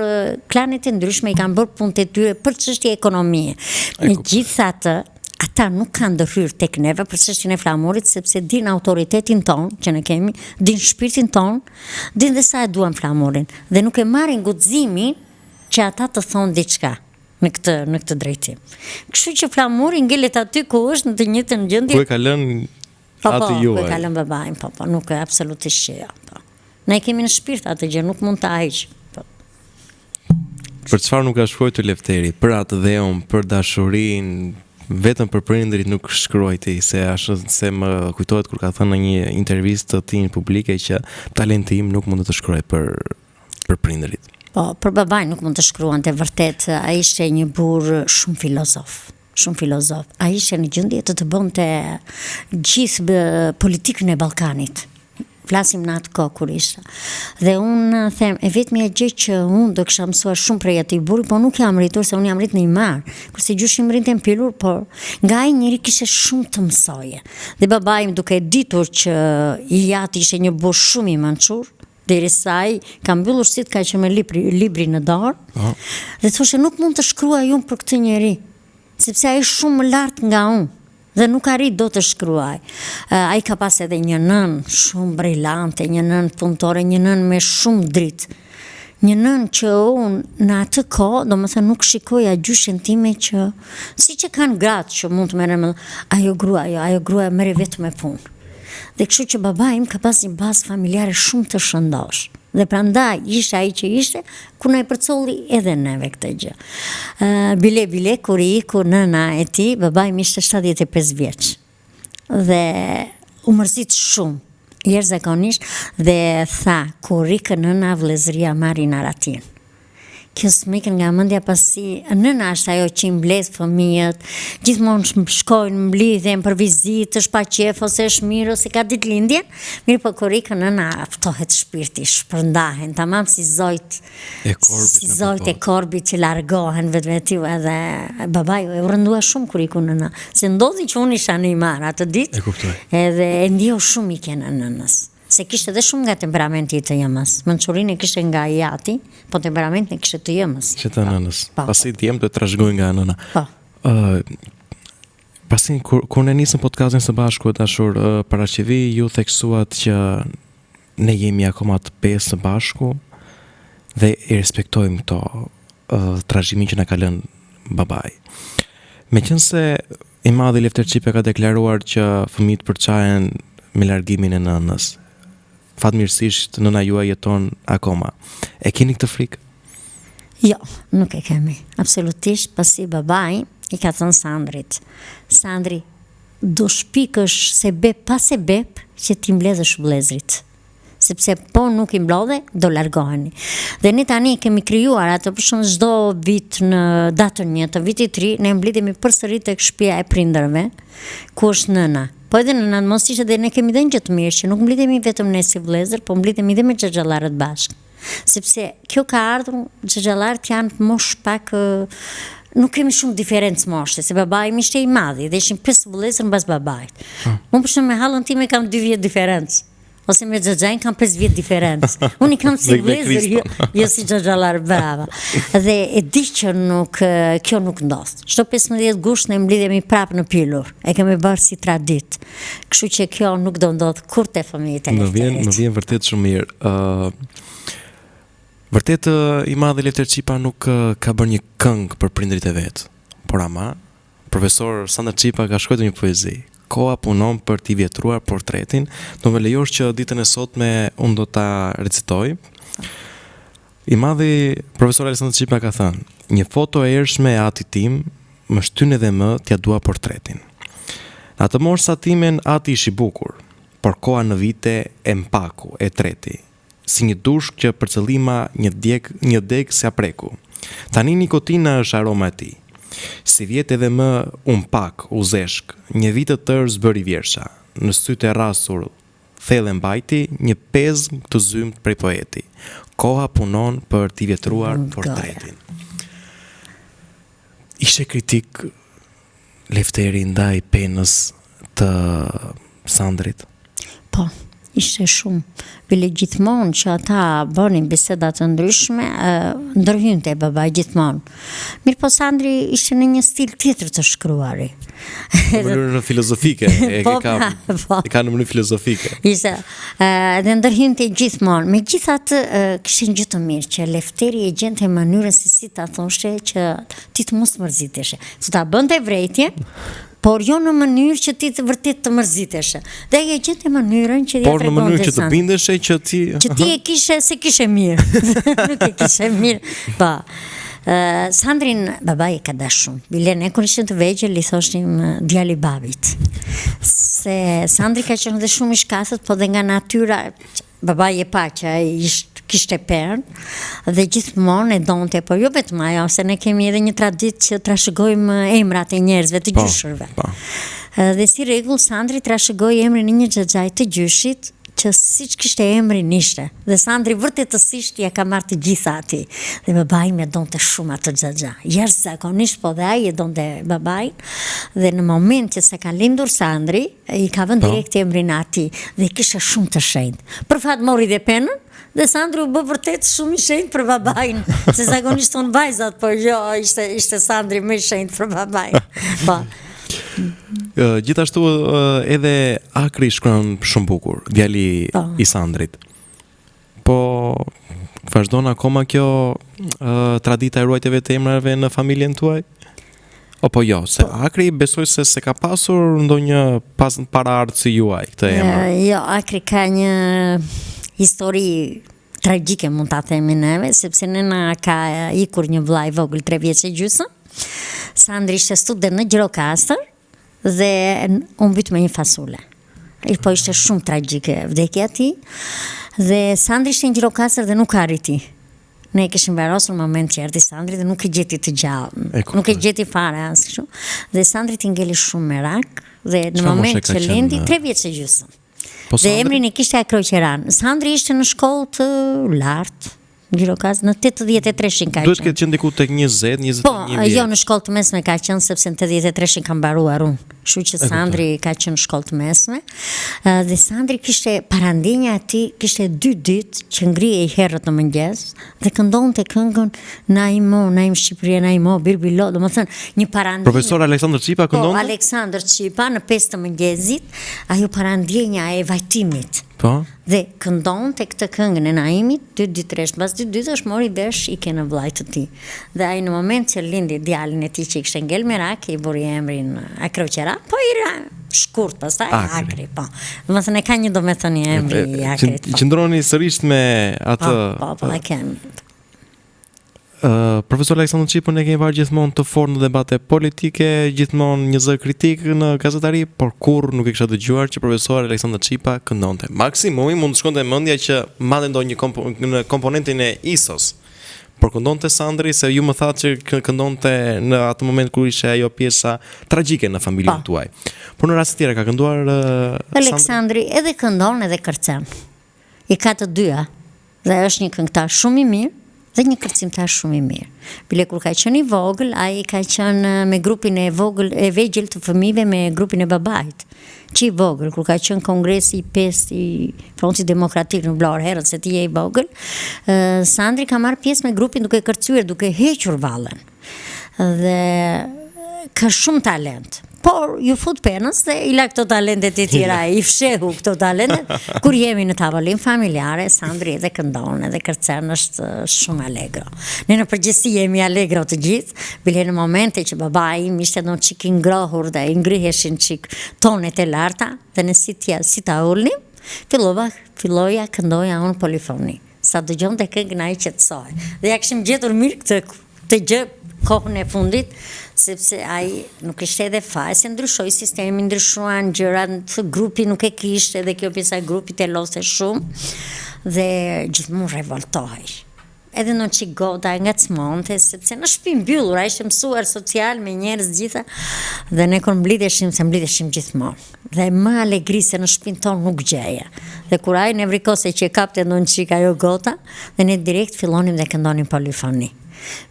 klanet e ndryshme i kanë bërë punët e tyre për çështje ekonomie. Megjithatë, ata nuk kanë ndërhyrë tek neve për çështjen e flamurit sepse dinë autoritetin tonë që ne kemi, dinë shpirtin tonë, dinë dhe sa e duam flamurin dhe nuk e marrin guximin që ata të thonë diçka në këtë në këtë drejtim. Kështu që flamuri ngelet aty ku është në të njëjtën gjendje. Ku e ka lënë po, po, ati juaj. Po, ku e ka lënë babai, po, po, nuk e absolutisht që jo, po. Ne e kemi në shpirt atë gjë, nuk mund ta heq. Po. Për çfarë nuk ka shkruajtur Lefteri? Për atdheun, për dashurinë, vetëm për prindërit nuk shkruajti, se ashtu se më kujtohet kur ka thënë në një intervistë të tij publike që talenti im nuk mund të shkruaj për për prindërit. Po, për babain nuk mund të shkruante vërtet, ai ishte një burrë shumë filozof, shumë filozof. Ai ishte në gjendje të të bënte gjithë politikën e Ballkanit. Flasim në atë kohë kur ishte. Dhe unë them, e vetmja gjë që unë do kisha mësuar shumë prej atij burri, po nuk jam rritur se unë jam rritur në Himarë, kurse gjyshi im rrinte në Pilur, por nga ai njeri kishe shumë të mësoje. Dhe babai im duke ditur që i jati ishte një burrë shumë i mençur, Derisa ai ka mbyllur sytë ka qenë me libri, librin në dorë. Po. Dhe thoshte nuk mund të shkruaj unë për këtë njeri, sepse ai është shumë më lart nga unë dhe nuk arrij dot të shkruaj. Ai ka pas edhe një nënë shumë brilante, një nënë punëtore, një nënë me shumë dritë. Një nënë që unë në atë kohë, domethënë nuk shikoja gjyshen time që siç e kanë gratë që mund të merren me ajo grua, jo, ajo grua merrej vetëm me punë. Dhe kështu që babai im ka pas një bazë familjare shumë të shëndoshë. Dhe prandaj ishte ai që ishte, ku na e përcolli edhe neve këtë gjë. Uh, bile bile kur i iku nëna e tij, babai im ishte 75 vjeç. Dhe u mërzit shumë, jashtëzakonisht dhe tha kur ikën nëna vëllezëria marrin arratinë. Kjo s'më ikën nga mendja pasi nëna është ajo që i mbledh fëmijët, gjithmonë shkojnë, mblidhen për vizitë, është pa qejf ose është mirë ose ka ditëlindjen, mirëpo kur ikën nëna ftohet shpirti, shpërndahen, tamam si zogjtë e korbit, si zogjtë e korbit që largohen vetvetiu edhe babai u rëndua shumë kur iku nëna, se ndodhi që unë isha në Himarë atë ditë. E kuptoj. Edhe e ndjeu shumë ikjen e nënës. Se kishte dhe shumë nga temperamenti i të jëmës. Mençurinë e kishte nga i ati, po temperamentin e kishte të jëmës. Që të nënës. Po. Pasi djemtë e trashëgojnë nga nëna. Po. Ë pasi kur kur ne nisëm podcastin së bashku e dashur uh, Parashqevi, ju theksuat që ne jemi akoma të pesë së bashku dhe i respektojmë këto uh, trashëgiminë që na ka lënë babai. Meqenëse I madhi Lefter Çipa ka deklaruar që fëmijët përçahen me largimin e nënës. Fatmirësisht nëna juaj jeton akoma. E keni këtë frikë? Jo, nuk e kemi. Absolutisht, pasi babai i ka thënë Sandrit. Sandri, do shpikësh sebep pa sebep që t'i mbledhësh vëllezërit. sepse po nuk i mblodhe, do largoheni. Dhe ne tani kemi krijuar atë për shembull çdo vit në datën 1 të vitit të ri, ne mblidhemi përsëri tek shtëpia e prindërve, ku është nëna. Po edhe nëna mos ishte dhe ne kemi dhe një gjë të mirë që nuk mblidhemi vetëm ne si vëllezër, po mblidhemi dhe me xhaxhallarët bashkë. Sepse kjo ka ardhur, xhaxhallarët janë moshë pak nuk kemi shumë diferencë moshe, se babai im ishte i madhi dhe ishin pesë vëllezër mbas babait. Ah. Unë për shembull me hallën time kam 2 vjet diferencë. Ose me xhaxhain kam 5 vjet diferencë. Unë i kam si vëllezër, jo, jo si xhaxhallar, bravo. Dhe e di që nuk kjo nuk ndodh. Çdo 15 gusht ne mblidhemi prapë në Pilur. E kemi bërë si traditë. Kështu që kjo nuk do ndodh kurrë te fëmijët e Më vjen, më vjen vërtet shumë mirë. Ë uh, Vërtet i madhi Lefter Çipa nuk ka bërë një këngë për prindërit e vet, por ama profesor Sandër Çipa ka shkruar një poezi. Koha punon për t'i vjetruar portretin. Do më lejosh që ditën e sotme unë do ta recitoj. I madhi profesor Aleksandër Çipa ka thënë, një foto e ershme e atit tim më shtyn edhe më t'ia dua portretin. Në atë moshë sa timen ati ish i bukur, por koha në vite e mpaku, e treti. Si një dushk që përcëllima një djeg një degë s'ia preku. Tani nikotina është aroma e tij. Sivjet edhe më u mpak, u zeshk, një vit të tërë s'bëri vjersha. Në sytë e rrasur thellë e mbajti një pezm të zymtë prej poeti. Koha punon për t'i vjetruar portretin. Ishte kritik Lefteri ndaj penës të Sandrit? Po, ishte shumë. Bile gjithmonë që ata bënin biseda të ndryshme, ndërhynte baba gjithmonë. Mirëpo Sandri ishte në një stil tjetër të shkruari. Në mënyrë filozofike, e, po, e ka, pra, po. e ka në mënyrë filozofike. Ishte, edhe ndërhynte gjithmonë. Megjithatë, kishte një gjë të mirë, që Lefteri e gjente mënyrën se si ta thoshte që ti të mos mërziteshe. Se ta bënte vërejtje, por jo në mënyrë që ti të vërtet të mërziteshe. Dhe ai e gjente mënyrën që ia tregonte. Por në mënyrë që të bindeshe që ti që ti e kishe s'e kishe mirë. Nuk e kishe mirë. Po. Uh, Sandrin babai e ka dashur shumë. Bile ne kur ishim të vegjël i thoshim djali i babit. Se Sandri ka qenë dhe shumë i shkathët, po dhe nga natyra Babai e pa që ai ishte kishte penë dhe gjithmonë e donte, por jo vetëm ajo, se ne kemi edhe një traditë që trashëgojmë emrat e njerëzve të po, gjyshërve. Po. Dhe si rregull Sandri trashëgoi emrin e një xhaxhai të gjyshit që siç kishte emrin ishte. Dhe Sandri vërtetësisht ia ka marrë të gjitha atij. Dhe babai im e donte shumë atë xhaxha. Jashtëzakonisht, po dhe ai e donte babain. Dhe në moment që sa ka lindur Sandri, I ka vënë po. direkt emrin atij dhe kishte shumë të shenjtë. Për fat mori dhe penën dhe Sandri u bë vërtet shumë i shenjtë për babain, se zakonisht thonë vajzat, por jo, ishte ishte Sandri më i shenjtë për babain. Po. Gjithashtu edhe Akri shkruan shumë bukur, djali po. i Sandrit. Po vazhdon akoma kjo uh, tradita e ruajtjeve të emrave në familjen tuaj? Apo jo, se po. Akri besoj se s'e ka pasur ndonjë pas paraardhësi juaj këtë emër. Uh, jo, Akri ka një histori tragjike mund ta themi neve, sepse ne na ka ikur një vëlla i vogël 3 vjeç e gjysmë. Sandri ishte student në Gjirokastër, dhe u mbyt me një fasule. I po ishte shumë tragjike vdekja e tij. Dhe Sandri ishte në Gjirokastër dhe nuk arriti. Ne e kishim varrosur në moment që erdhi Sandri dhe nuk e gjeti të gjallë. Nuk e gjeti fare as kështu. Dhe Sandrit i ngeli shumë merak dhe në moment që lindi 3 vjeç e gjysmë. Po dhe emrin e kishte Akroqeran. Sandri ishte në shkollë të lartë, Gjirokastër në 83-shin ka qenë. Duhet të ketë qenë diku tek 20, 21 po, vjet. Jo, në shkollë të mesme ka qenë sepse në 83-shin kam mbaruar unë. Kështu që Sandri ka qenë në shkollë të mesme. Dhe Sandri kishte parandjenja e tij, kishte dy ditë që ngrihej herët në mëngjes dhe këndonte këngën Naimo, Naim Shqipëria, Naimo, Birbilo, domethënë një parandjenjë. Profesor Aleksandër Çipa po, këndonte? Po, Aleksandër Çipa në 5 të mëngjesit, ajo parandjenja e vajtimit. Po. Dhe këndonte këtë këngën e Naimit dy ditë rresht, mbas dy ditësh mori vesh ikjen e vëllait të tij. Dhe ai në moment që lindi djalin e tij që i kishte ngel merak, i vuri emrin Akroqera, po i ra shkurt pastaj Akri, Akri po. Domethënë e ka një domethënie emri i Akrit. Po. Qëndroni sërish me atë Po, po, po, e kemi. Uh, profesor Aleksandër Çipën e kemi parë gjithmonë të fortë në debate politike, gjithmonë një zë kritik në gazetari, por kurrë nuk e kisha dëgjuar që profesor Aleksandër Çipa këndonte. Maksimumi mund të shkonte mendja që mbante ndonjë kompo në komponentin e ISO-s. Por këndonte Sandri se ju më thatë që këndonte në atë moment kur ishte ajo pjesa tragjike në familjen po. tuaj. Por në raste të tjera ka kënduar uh, Aleksandri edhe këndon edhe kërcen. I ka të dyja dhe është një këngëtar shumë i mirë dhe një kërcimtar shumë i mirë. Bile kur ka qenë i vogël, ai ka qenë me grupin e vogël e vegjël të fëmijëve me grupin e babait. Që i vogël, kur ka qenë kongresi i pestë i Frontit Demokratik në Vlorë herët se ti je i vogël, Sandri ka marrë pjesë me grupin duke kërcyer, duke hequr vallen. Dhe ka shumë talent. Por iu fut penës dhe i la këto talentet e tjera, i fshehu këto talente. Kur jemi në tavolinë familjare, Sandri edhe këndon edhe kërcen është shumë alegro. Ne në përgjithësi jemi alegro të gjithë, bile në momente që babai im ishte një çik i ngrohur dhe i ngriheshin çik tonet e larta dhe ne si t'ja si ta ulnim, fillova filloja këndoja unë polifoni. Sa dëgjonte këngën ai qetësohej. Dhe ia kishim gjetur mirë këtë këtë gjë kohën e fundit, sepse ai nuk ishte edhe faj, se ndryshoi sistemi, ndryshuan gjërat, grupi nuk e kishte dhe kjo pjesa e grupit e lodhte shumë dhe gjithmonë revoltohej. Edhe një çik gota e ngacmonte, sepse në shtëpi mbyllur, ai ishte mësuar social me njerëz gjitha, dhe ne kur mblidheshim, se mblidheshim gjithmonë. Dhe më alegri se në shtëpinë tonë nuk gjeje. Dhe kur ai nevrikosej që e kapte një çik ajo gota, dhe ne direkt fillonim dhe këndonim polifoni.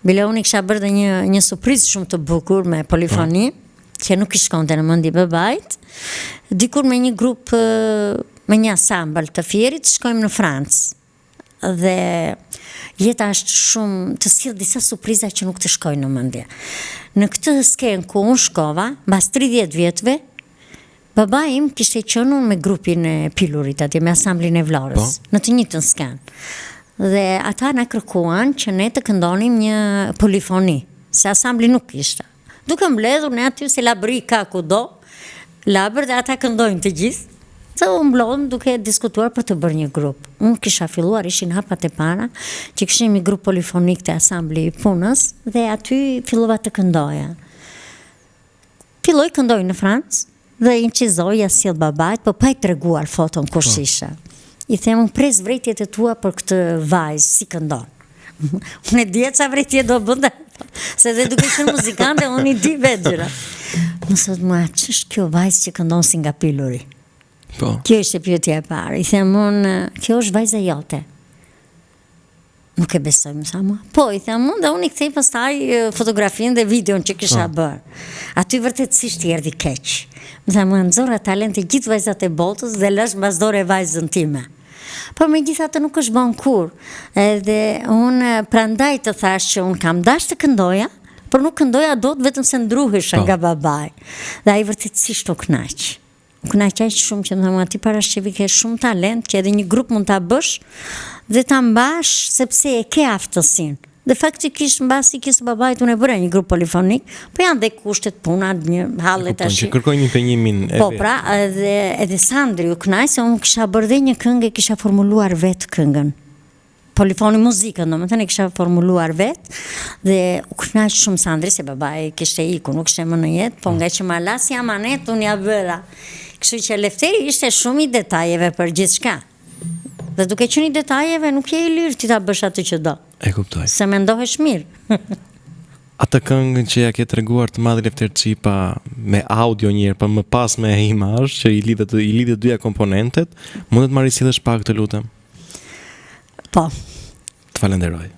Bile unë i kisha bërë dhe një, një surprizë shumë të bukur me polifoni, po. që nuk i shkonte në mendje babait. Dikur me një grup, me një ansambël të Fierit, shkojmë në Francë. Dhe jeta është shumë, të sjell disa surpriza që nuk të shkojnë në mendje. Në këtë skenë ku unë shkova, mbas 30 vjetëve, Babai im kishte qenë me grupin e Pilurit atje, me ansamblin e Vlorës, po. në të njëjtën skenë. Dhe ata na kërkuan që ne të këndonim një polifoni, se ansambli nuk kishte. Duke mbledhur ne aty se labëri ka kudo, labër dhe ata këndojnë të gjithë. Dhe u mblodhëm duke diskutuar për të bërë një grup. Unë kisha filluar, ishin hapat e para, që kishim një grup polifonik te ansambli i punës dhe aty fillova të këndoja. Filloj këndoj në Francë dhe incizoj ia sjell babait, po pa i treguar foton kush po. isha. I them unë pres vërejtjet e tua për këtë vajzë si këndon. Unë e dija ça vërejtje do bënte, se dhe duke qenë muzikante, unë i di vetë gjëra. Më thotë mua, ç'është kjo vajzë që këndon si nga Piluri? Po. Kjo ishte pyetja e parë. I them unë, kjo është vajza jote. Nuk e besoj, më tha mua. Po, i them unë dhe unë i kthej pastaj fotografinë dhe videon që kisha po. bërë. Aty vërtetësisht i erdhi keq. Më tha mua nxora talente gjithë vajzat e botës dhe lashë mbas dore vajzën time. Por megjithatë nuk është vonë kurrë. Edhe unë prandaj të thashë që unë kam dashur të këndoja, por nuk këndoja dot vetëm se ndruhesha po. nga babai. Dhe ai vërtetësisht u kënaq. U kënaq aq shumë që më tha mua ti Parashqevi ke shumë talent që edhe një grup mund ta bësh dhe ta mbash sepse e ke aftësinë. Dhe faktikisht mbas ikjes së babait unë e bëra një grup polifonik, po janë dhe kushtet puna, një halle tash. Që kërkojnë impenjimin e Po pra, edhe edhe Sandri u kënaq se unë kisha bërë dhe një këngë e kisha formuluar vetë këngën. Polifoni muzikën, domethënë e kisha formuluar vetë dhe u kënaq shumë Sandri se babai kishte ikur, nuk ishte më në jetë, po mm. ngaqë ma la si amanet unë ia bëra. Kështu që Lefteri ishte shumë i detajeve për gjithçka. Dhe duke qenë i detajeve nuk je i lirë ti ta bësh atë që do. E kuptoj. Se mendohesh mirë. Atë këngën që ia ke treguar të madhit Lefter Çipa me audio një herë, po më pas me imazh që i lidhet i lidhet dyja komponentet, mund të ma risjellësh pak të lutem? Po. Të falenderoj.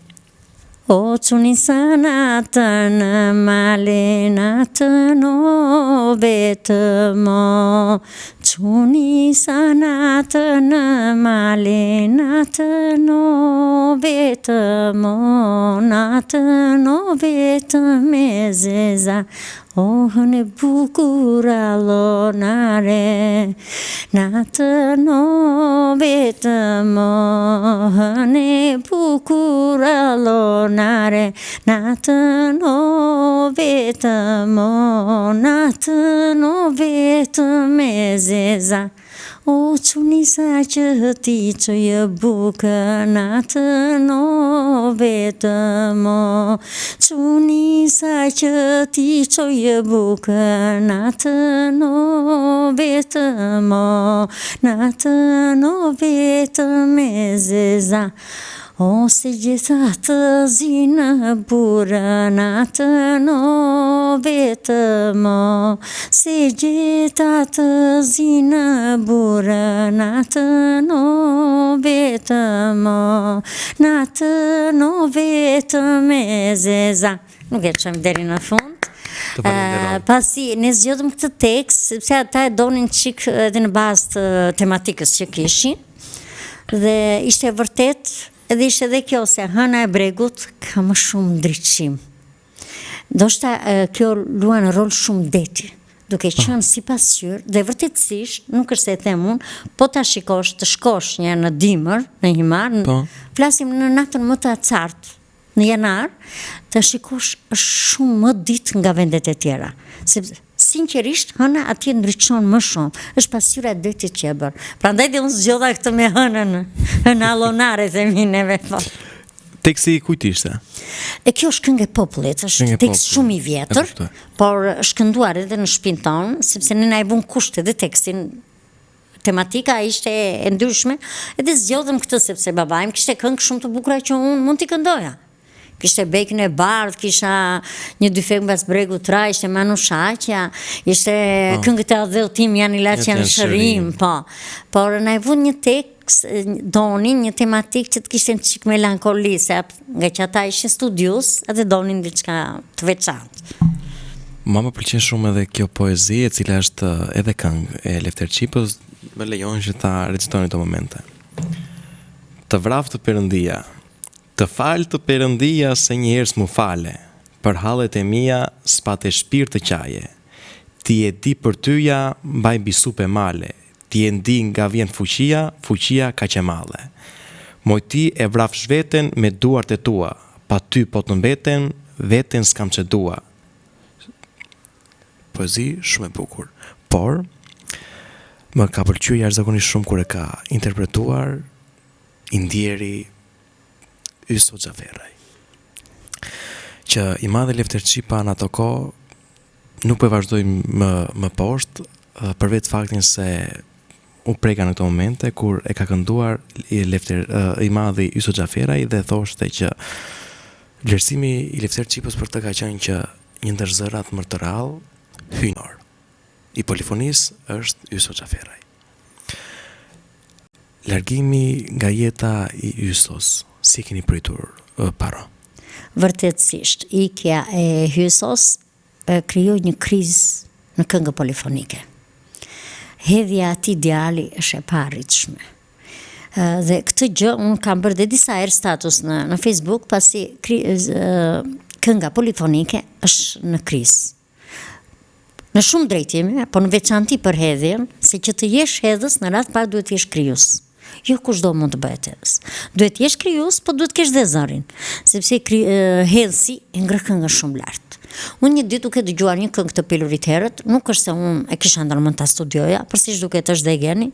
O ç'u nisa natën në male natën o vetëm o Ç'u nisa natën në male natën o vetëm o Natën o vetëm e zeza O hënë e bukur allonare Natën o vetëm o Hënë e bukur allonare Natën o vetëm o Natën o vetëm e zeza O ç'u nisa që t'i çoj bukë natën o vetëm o Ç'u nisa që t'i çoj bukë natën o vetëm o Natën o vetëm e zeza O s'e gjeta të zinë burrë natën o vetëm o S'e gjeta të zinë burrë natën o vetëm o Natën o vetëm e zeza Nuk e çojmë deri në fund. Të falenderoj. Pasi ne zgjodhëm këtë tekst sepse ata e donin çik edhe në bazë të tematikës që kishin. Dhe ishte e vërtetë, edhe ishte edhe kjo se hëna e bregut ka më shumë ndriçim. Ndoshta kjo luan rol shumë deti. Duke po. qenë si pasqyrë dhe vërtetësisht nuk është se e them unë, po ta shikosh të shkosh një herë në dimër, në Himarë, po. flasim në natën më të acartë, në janar, të shikosh është shumë më ditë nga vendet e tjera. Sepse sinqerisht hëna atje ndriçon më shumë. Është pasqyra e detit që e bën. Prandaj dhe unë zgjodha këtë me hënën, hëna llonare themi neve po. Teksti i kujt ishte? E kjo është këngë e popullit, është tekst shumë i vjetër, por është kënduar edhe në shpinë tonë, sepse ne na e vunë kusht edhe tekstin, tematika ishte e ndryshme, edhe zgjodhëm këtë sepse babai im kishte këngë shumë të bukura që unë mund t'i këndoja. Kishte Bekën e Bardhë, kisha një dyfek mbas bregut ra, ishte Manushaqja, ishte po. këngët e atdheut tim janë ilaç janë shërim, po. Por na e vunë një tekst, donin një tematikë që të kishte një çik melankoli, se ngaqë ata ishin studiues, edhe donin diçka të veçantë. Mua më pëlqen shumë edhe kjo poezi, e cila është edhe këngë e Lefter Çipës, më lejon që ta recitoj në këto momente. Të vraftë Perëndia, të faltë Perëndia se një herë s'm'u fale, për hallet e mia s'pate shpirt të qaje. Ti e di për ty ja mbaj mbi supe male, ti e di nga vjen fuqia, fuqia kaq e madhe. Moj ti e vrafsh veten me duart e tua, pa ty po të mbetem, veten s'kam ç'e dua. Poezi shumë e bukur, por më ka pëlqyer jashtëzakonisht shumë kur e ka interpretuar i ndjeri Yso Xhaferraj. Që i madhi Lefter Çipa në ato kohë nuk po e vazhdoj më më poshtë, për vetë faktin se u preka në këto momente kur e ka kënduar i Lefter i madhi Yso Xhaferraj dhe thoshte që vlerësimi i Lefter Çipës për të ka qenë që një ndër zërat më të rrallë hyjnor i polifonisë është Yso Xhaferraj. Largimi nga jeta i Ysos, si e keni pritur Paro? Vërtetësisht, ikja e Hysos krijoi një krizë në këngën polifonike. Hedhja e atij djali është e paarritshme. Dhe këtë gjë unë kam bërë dhe disa herë status në në Facebook pasi kri, kënga polifonike është në krizë. Në shumë drejtime, po në veçanti për hedhjen, se që të jesh hedhës në radhë të parë duhet të jesh krijues. Jo kushdo mund të bëhet hedhës. Duhet të jesh krijues, po duhet të kesh dhe zërin, sepse kri, hedhësi e ngre këngën shumë lart. Unë një ditë duke dëgjuar një këngë të Pilurit herët, nuk është se unë e kisha ndërmend ta studioja, por siç duket është dhe geni,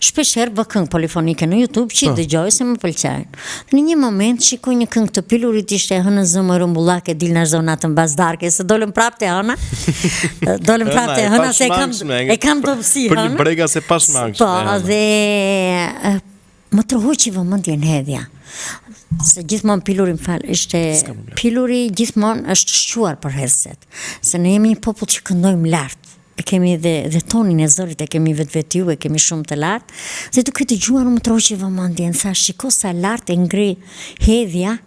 Shpesh herë vë këngë polifonike në YouTube që i po. dëgjoj se më pëlqejnë. Dhe në një moment shikoj një këngë të Pilurit ishte hënën zë moj rrumbullake dilna çdo natë mbas darke se dolëm prapë te hëna. dolëm prapë te hëna se e kam e kam dobësi hënën. Për një brega se pashmangshme. Po, dhe më tërhoqi vëmendjen hedhja. Se gjithmonë Piluri më fal, ishte Piluri gjithmonë është shquar për hedhëset. Se ne jemi një popull që këndojmë lart. E kemi dhe dhe tonin e zërit e kemi vetvetiu, e kemi shumë të lartë. Dhe duke dëgjuar më tërhoqi vëmendjen, tha shiko sa lart e ngre hedhja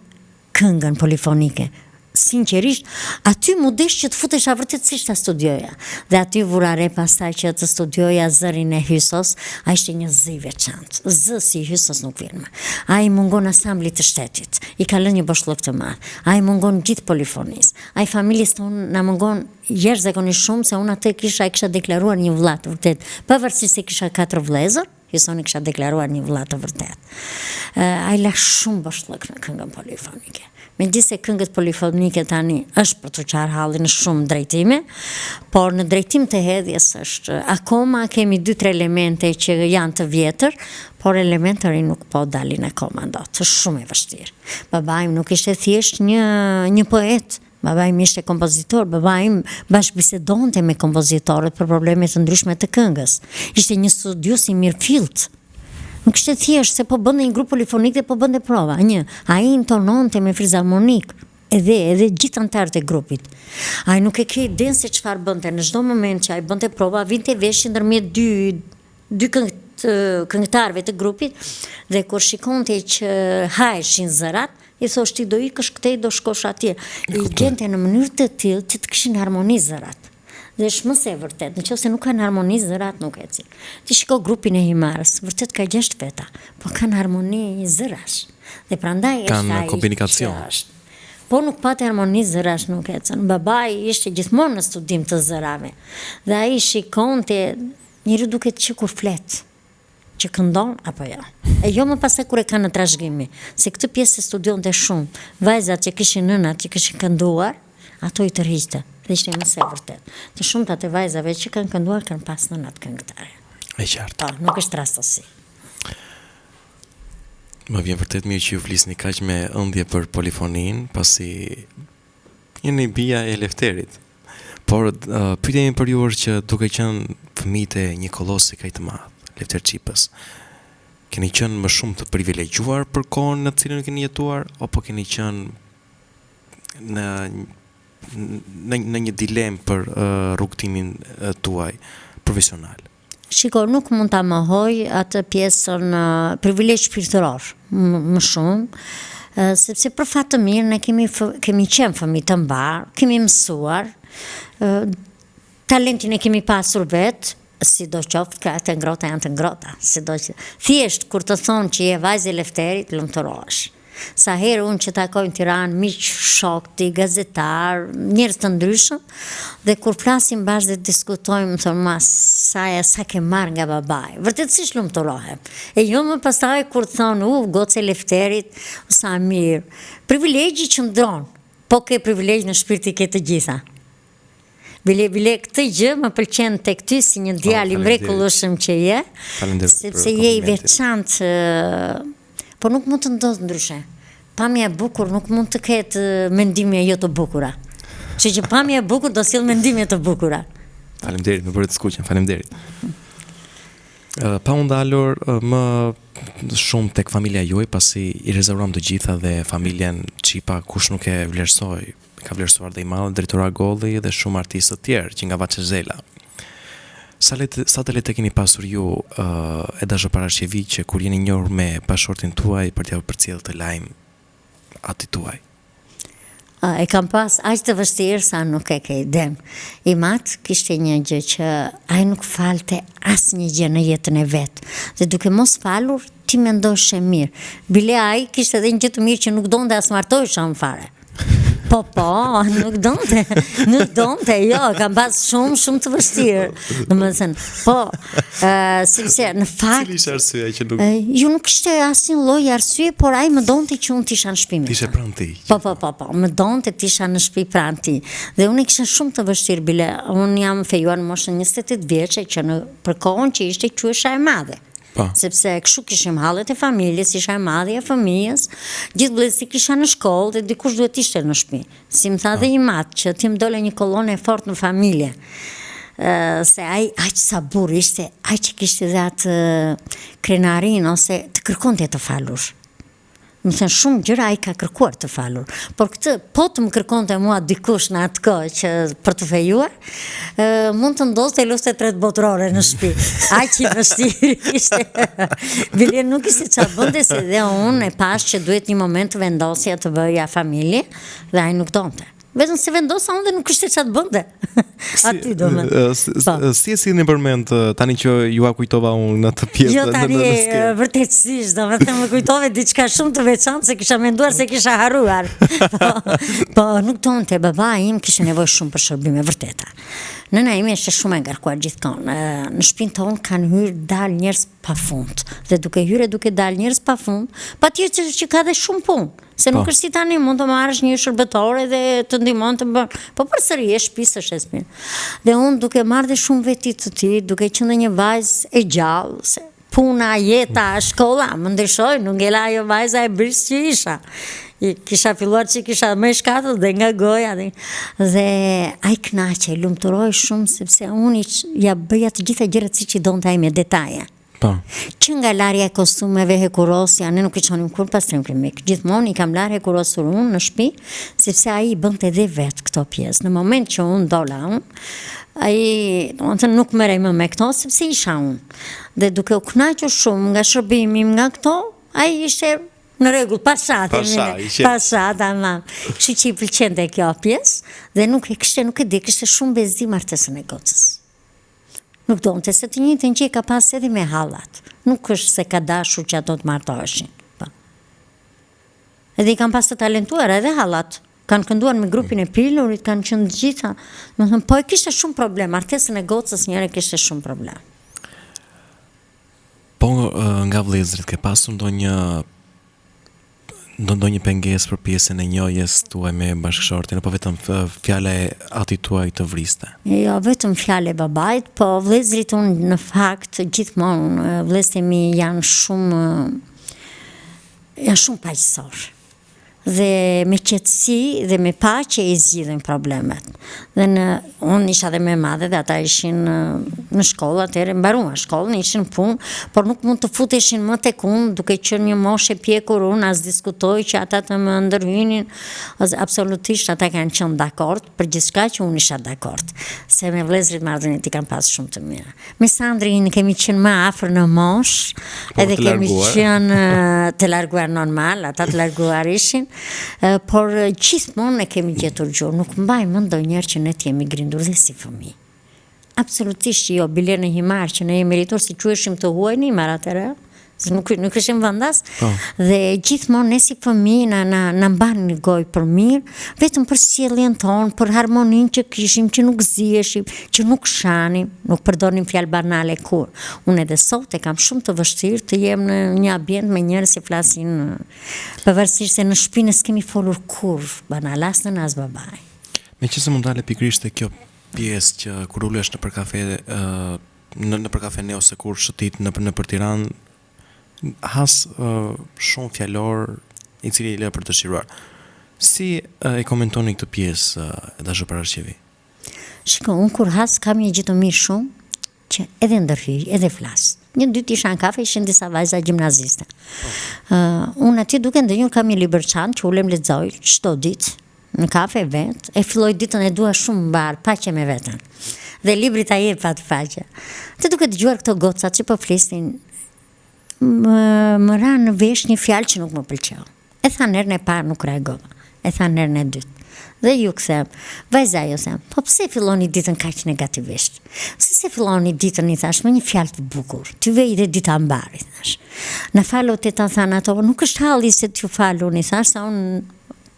këngën polifonike. Sinqerisht, aty m'u desh që të futesha vërtetësisht ta studioja. Dhe aty vura re pastaj që të studioja zërin e Hysos, ai ishte një zë i veçantë. Zë si i Hysos nuk vjen më. Ai i mungon ansamblit të shtetit. I ka lënë një boshllëk të madh. Ai i mungon gjithë polifonisë. Ai familjes tonë na mungon Jashtëzakonisht shumë se unë atë e kisha e kisha deklaruar një vëlla të vërtetë, pavarësisht se kisha katër vëllezër, Hyson e kisha deklaruar një vëlla të vërtetë. Ai la shumë boshllëk në këngën polifonike. Megjithëse këngët polifonike tani është për t'u qarë halli në shumë drejtime, por në drejtim të hedhjes është akoma kemi dy tre elemente që janë të vjetër, por elemente të rinj nuk po dalin akoma dot. Është shumë e vështirë. Babai im nuk ishte thjesht një një poet, Babai im ishte kompozitor, babai im bashkëbisedonte me kompozitorët për probleme të ndryshme të këngës. Ishte një studiues i mirëfilltë. Nuk ishte thjesht se po bënte një grup polifonik dhe po bënte prova. Një, ai intononte me fizarmonikë edhe edhe gjithë anëtarët e grupit. Ai nuk e ke idenë se çfarë bënte. Në çdo moment që ai bënte prova, vinte veshin ndërmjet dy dy këngëtarëve të grupit dhe kur shikonte që haheshin zërat, i thosh ti do ikësh këtej do shkosh atje. I gjente në mënyrë të tillë që të kishin harmoni zërat. Dhe është më se e vërtetë, në qoftë se nuk kanë harmoni zërat nuk ecin. Ti shiko grupin e Himarës, vërtet ka 6 veta, po kanë harmoni zërash. Dhe prandaj është ai komunikacion. Është. Po nuk pate harmoni zërash nuk ecën. Babai ishte gjithmonë në studim të zërave. Dhe ai shikonte, njeriu duket që kur flet, që këndon apo jo. E jo më pastaj kur e ka në trashëgimi, se këtë pjesë e studionte shumë. Vajzat që kishin nënat që kishin kënduar, ato i tërhiqte. Dhe ishte më se e vërtetë. Të shumtat e vajzave që kanë kënduar kanë pas nënat këngëtare. E qartë. Po, nuk është rastësi. Më vjen vërtet mirë që ju flisni kaq me ëndje për polifoninë, pasi jeni bija e Lefterit. Por uh, pyetja ime për ju është që duke qenë fëmijët e një kolosi kaq të madh, Lefter Çipës, keni qenë më shumë të privilegjuar për kohën në të cilën keni jetuar apo keni qenë në në në një dilemë për uh, rrugëtimin uh, tuaj profesional? Shiko, nuk mund ta mohoj atë pjesën privilegj shpirtëror, më shumë, sepse për fat të mirë ne kemi kemi qenë fëmijë të mbarë, kemi mësuar, talentin e kemi pasur vetë, sidoqoftë krahët e ngrohta janë të ngrohta, sido që thjesht kur të thonë që je vajzë e Lefterit, lumturohesh. Sa herë unë që takoj në Tiranë miq, shokë të tij, gazetarë, njerëz të ndryshëm dhe kur flasim bashkë dhe diskutojmë, më thonë ma sa e sa ke marrë nga babai. Vërtetësisht lumturohem. E jo më pastaj kur thonë, u, gocë e Lefterit, sa mirë. Privilegji qëndron, po ke privilegj në shpirt i ke të gjitha. Bile bile këtë gjë më pëlqen tek ty si një djalë i mrekullueshëm që je, sepse je i veçantë, por nuk mund të ndodhë ndryshe. Pamja e bukur nuk mund të ketë mendime jo të bukura. Kështu që pamja e bukur do sjellë mendime të bukura. Faleminderit, më bëre të skuqem, faleminderit. Pa u ndalur më shumë tek familja juaj, pasi i rezervuam të gjitha dhe familjen Çipa kush nuk e vlerësoi, E ka vlerësuar dhe i madhi Drejtor Agolli dhe shumë artistë të tjerë, që nga Vaçe Zela. Sa lehtë, sa të lehtë e keni pasur ju e dashur Parashqevi që kur jeni njohur me bashkëshortin tuaj për t'ia përcjellë këtë lajm atit tuaj? E kam pas aq të vështirë sa nuk e ke idenë. Im atë kishte një gjë që ai nuk falte asnjë gjë në jetën e vet. Dhe duke mos falur, ti mendoshe mirë. Bile ai kishte edhe një gjë të mirë që nuk donte as martohesha unë fare. Po, po, nuk donte, nuk donte, jo, kam pas shumë, shumë të vështirë. Domethënë, po, uh, sepse në fakt... Cili ishte arsyeja që nuk... Uh, jo nuk ishte asnjë lloj arsye, por ai më donte që unë të isha në shtëpi me. Të ishe pranë tij. Po, po, po, po, më donte të isha në shtëpi pranë tij. Dhe unë e kisha shumë të vështirë, bile, unë jam fejuar në moshën 28 vjeçe, që në për kohën që ishte quhesha e madhe. Po. Sepse kështu kishim hallet e familjes, isha e madhja e fëmijës, gjithë vëllezërit i kisha në shkollë dhe dikush duhet të ishte në shtëpi. Si më tha po. dhe im atë që ti më dole një kolonë e fortë në familje. Ë se ai aq sa burrë ishte, aq kishte dhe atë krenarinë ose të kërkonte të falur. Domethënë shumë gjëra ai ka kërkuar të falur. Por këtë po të më kërkonte mua dikush në atë kohë që për t'u fejuar, ë mund të ndodhte lufta e tretë botërore në shtëpi. Aq i vështirë ishte. Bile nuk ishte ça bënte se dhe unë e pashë që duhet një moment të vendosja të bëja familje dhe ai nuk donte. Vetëm se vendosa unë dhe nuk kishte ça të bënte. Aty do më. Po. Si e sillni për mend tani që jua kujtova unë në atë pjesë jo, tani, në, në skenë? Vërtetësisht, domethënë më kujtove diçka shumë të veçantë se kisha menduar se kisha harruar. po, po nuk donte babai im kishte nevojë shumë për shërbime vërteta. Nëna ime ishte shumë e ngarkuar gjithkohë. Në shtëpinë tonë kanë hyrë dalë njerëz pa fund. Dhe duke hyrë duke dalë njerëz pa fund, patjetër që ka dhe shumë punë. Se nuk po. është si tani, mund të marrësh një shërbëtore dhe të ndihmon të bën. Po përsëri e shtëpisë është e shtëpi. Dhe unë duke marrë dhe shumë veti të tij, duke qenë dhe një vajzë e gjallë, se puna, jeta, shkolla, më ndryshoi, nuk ngela ajo vajza e brishtë që isha. I kisha filluar që kisha më e shkathët dhe nga goja. Dhe, dhe ai kënaqej, lumturohej shumë, sepse unë ia bëja të gjitha gjërat siç i donte ai me detaje. Po. Që nga larja e kostumeve, hekurosja, ne nuk i çonim kurrë pastrim kimik. Gjithmonë i kam larë hekurosur unë në shtëpi, sepse ai i bënte dhe vetë këto pjesë. Në moment që unë dola unë, ai, domethënë nuk merrej më me këto, sepse isha unë. Dhe duke u kënaqur shumë nga shërbimi nga këto, ai ishte në rregull, pasha, pasha, pasha, tamam. Kështu që i pëlqente kjo pjesë dhe nuk e kishte, nuk e di, kishte shumë bezdi martesën e gocës. Nuk donte, se të njëjtën gjë ka pas edhe me hallat. Nuk është se ka dashur që ato të martoheshin. Po. Edhe i kam pas të talentuara edhe hallat. Kanë kënduar me grupin e Pilurit, kanë qenë të gjitha. Domethënë, po e kishte shumë problem, martesën e gocës njëherë e kishte shumë problem. Po nga vëllezërit ke pasur ndonjë ndo ndonjë pengesë për pjesën e njohjes tuaj me bashkëshortin apo vetëm fjala e atit tuaj të vriste? Jo, vetëm fjala e babait, po vëllezërit unë në fakt gjithmonë vëllezërit e mi janë shumë janë shumë paqësorë. dhe me qetësi dhe me paqe i zgjidhin problemet. Dhe në, unë isha dhe më e madhe dhe ata ishin në shkollë, atëherë mbaruan shkollën, ishin në punë, por nuk mund të futeshin më tek unë, duke qenë një moshë e pjekur unë, as diskutoj që ata të më ndërhynin, ose absolutisht ata kanë qenë dakord për gjithçka që unë isha dakord, se me vëllezërit marrëdhëniet i kam pas shumë të mira. Me Sandrin kemi qenë më afër në moshë, po, edhe kemi qenë të larguar normal, ata të larguar ishin, por gjithmonë e kemi gjetur gjuhë, nuk mbaj mend ndonjëherë që ne të jemi grindur dhe si fëmijë. Absolutisht jo, bile në Himarë që ne jemi rritur si quheshim të huaj në Himarë atëherë, se nuk nuk ishim vendas. Po. Dhe gjithmonë ne si fëmijë na na na mbanin një gojë për mirë, vetëm për sjelljen tonë, për harmoninë që kishim, që nuk ziheshim, që nuk shanim, nuk përdornim fjalë banale kurrë. Unë edhe sot e kam shumë të vështirë të jem në një ambient me njerëz që flasin pavarësisht se në shtëpi ne s'kemi folur kurrë banal, as nëna as babai. Meqenëse m'u ndale pikërisht te kjo pjesë që kur ulesh nëpër kafe ë në nëpër kafene ose kur shëtit nëpër nëpër Tiranë has uh, shumë fjalor i cili lë për të dëshiruar. Si uh, e komentoni këtë pjesë uh, e dashur Parashqevi? Shiko, unë kur has kam një gjë të mirë shumë që edhe ndërhyj, edhe flas. Një ditë isha në kafe, ishin disa vajza gjimnaziste. Uh, unë atje duke ndenjur kam një libër çantë që ulem lexoj çdo ditë në kafe vetë, e filloj ditën e dua shumë mbarë, paqe me veten. Dhe libri ta jep atë paqe. Dhe duke dëgjuar këto gocat që po flisnin, më, më ra në vesh një fjalë që nuk më pëlqeu. E thanë herën e parë nuk reagova. E thanë herën e dytë. Dhe ju kthem, vajza ju them, po pse filloni ditën kaq negativisht? Pse s'e filloni ditën i thash me një fjalë të bukur, t'ju vejë dhe dita mbarë, i thash. Na fal o teta thanë ato, nuk është halli se t'ju fal unë, i thash, sa unë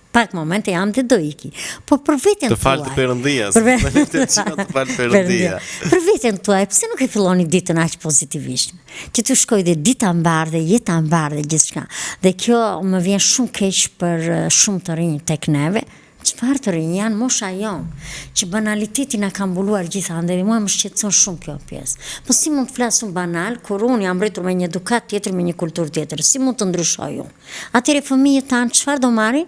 pak momente jam dhe do iki. Po për veten tuaj. Të faltë Perëndia, për veten të faltë Perëndia. Për veten tuaj, pse nuk e filloni ditën aq pozitivisht? Që t'ju shkojë dhe dita mbarë dhe jeta mbarë dhe gjithçka. Dhe kjo më vjen shumë keq për eh, shumë të rinj tek neve. Çfarë të rinj janë mosha jonë, që banaliteti na ka mbuluar gjithandej dhe mua më shqetëson shumë kjo pjesë. Po si mund të flas unë banal kur unë jam rritur me një edukatë tjetër, me një kulturë tjetër? Si mund të ndryshoj unë? Atëherë fëmijët tanë çfarë do marrin?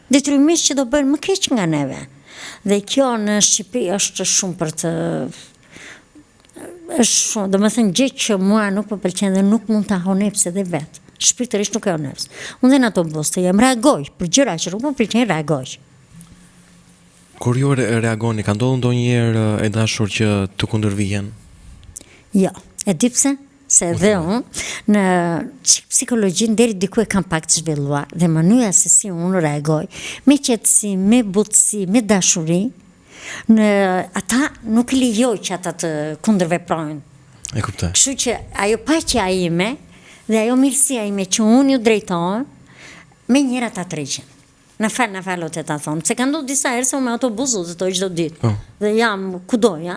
Detyrimisht që do bëjnë më keq nga neve. Dhe kjo në Shqipëri është shumë për të është shumë, domethënë gjë që mua nuk më pëlqen dhe nuk mund ta honeps edhe vetë. Shpirtërisht nuk e honeps. Unë dhe në autobus të jem reagoj për gjëra që nuk më pëlqejnë reagoj. Kur ju reagoni, ka ndodhur ndonjëherë e dashur që të kundërvihen? Jo, e di pse? Se dhe unë, në psikologjinë deri diku e kam pak të zhvilluar dhe mënyra se si unë reagoj, me qetësi, me butësi, me dashuri, në ata nuk i lejoj që ata të kundërveprojnë. E kuptoj. Kështu që ajo paqja ime dhe ajo mirësia ime që unë ju drejtohem, menjëherë ata tërhiqen. Na fal, na fal o teta thonë, se ka ndodhur disa herë se unë me autobus udhëtoj çdo ditë. Po. Dhe jam kudo, ja.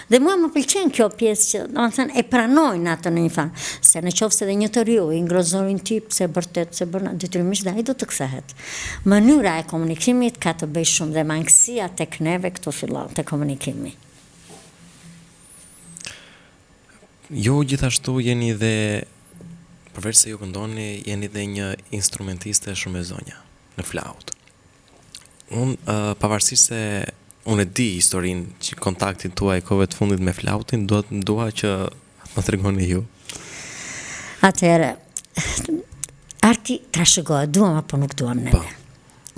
Dhe mua më pëlqen kjo pjesë që, domethënë, e pranojnë atë në një farë, se në qoftë se dhe një të riu i ngroh zërin ti pse bërtet, pse bën, detyrimisht dhe ai do të kthehet. Mënyra e komunikimit ka të bëjë shumë dhe mangësia tek neve këtu fillon, te komunikimi. Ju gjithashtu jeni dhe përveç se ju këndoni, jeni dhe një instrumentiste shumë e zonja në flaut. Unë uh, pavarësisht se unë e di historinë që kontaktin tuaj kohëve të fundit me flautin, dua dua që të ma tregoni ju. Atëherë, arti trashëgohet, duam apo nuk duam neve. Po.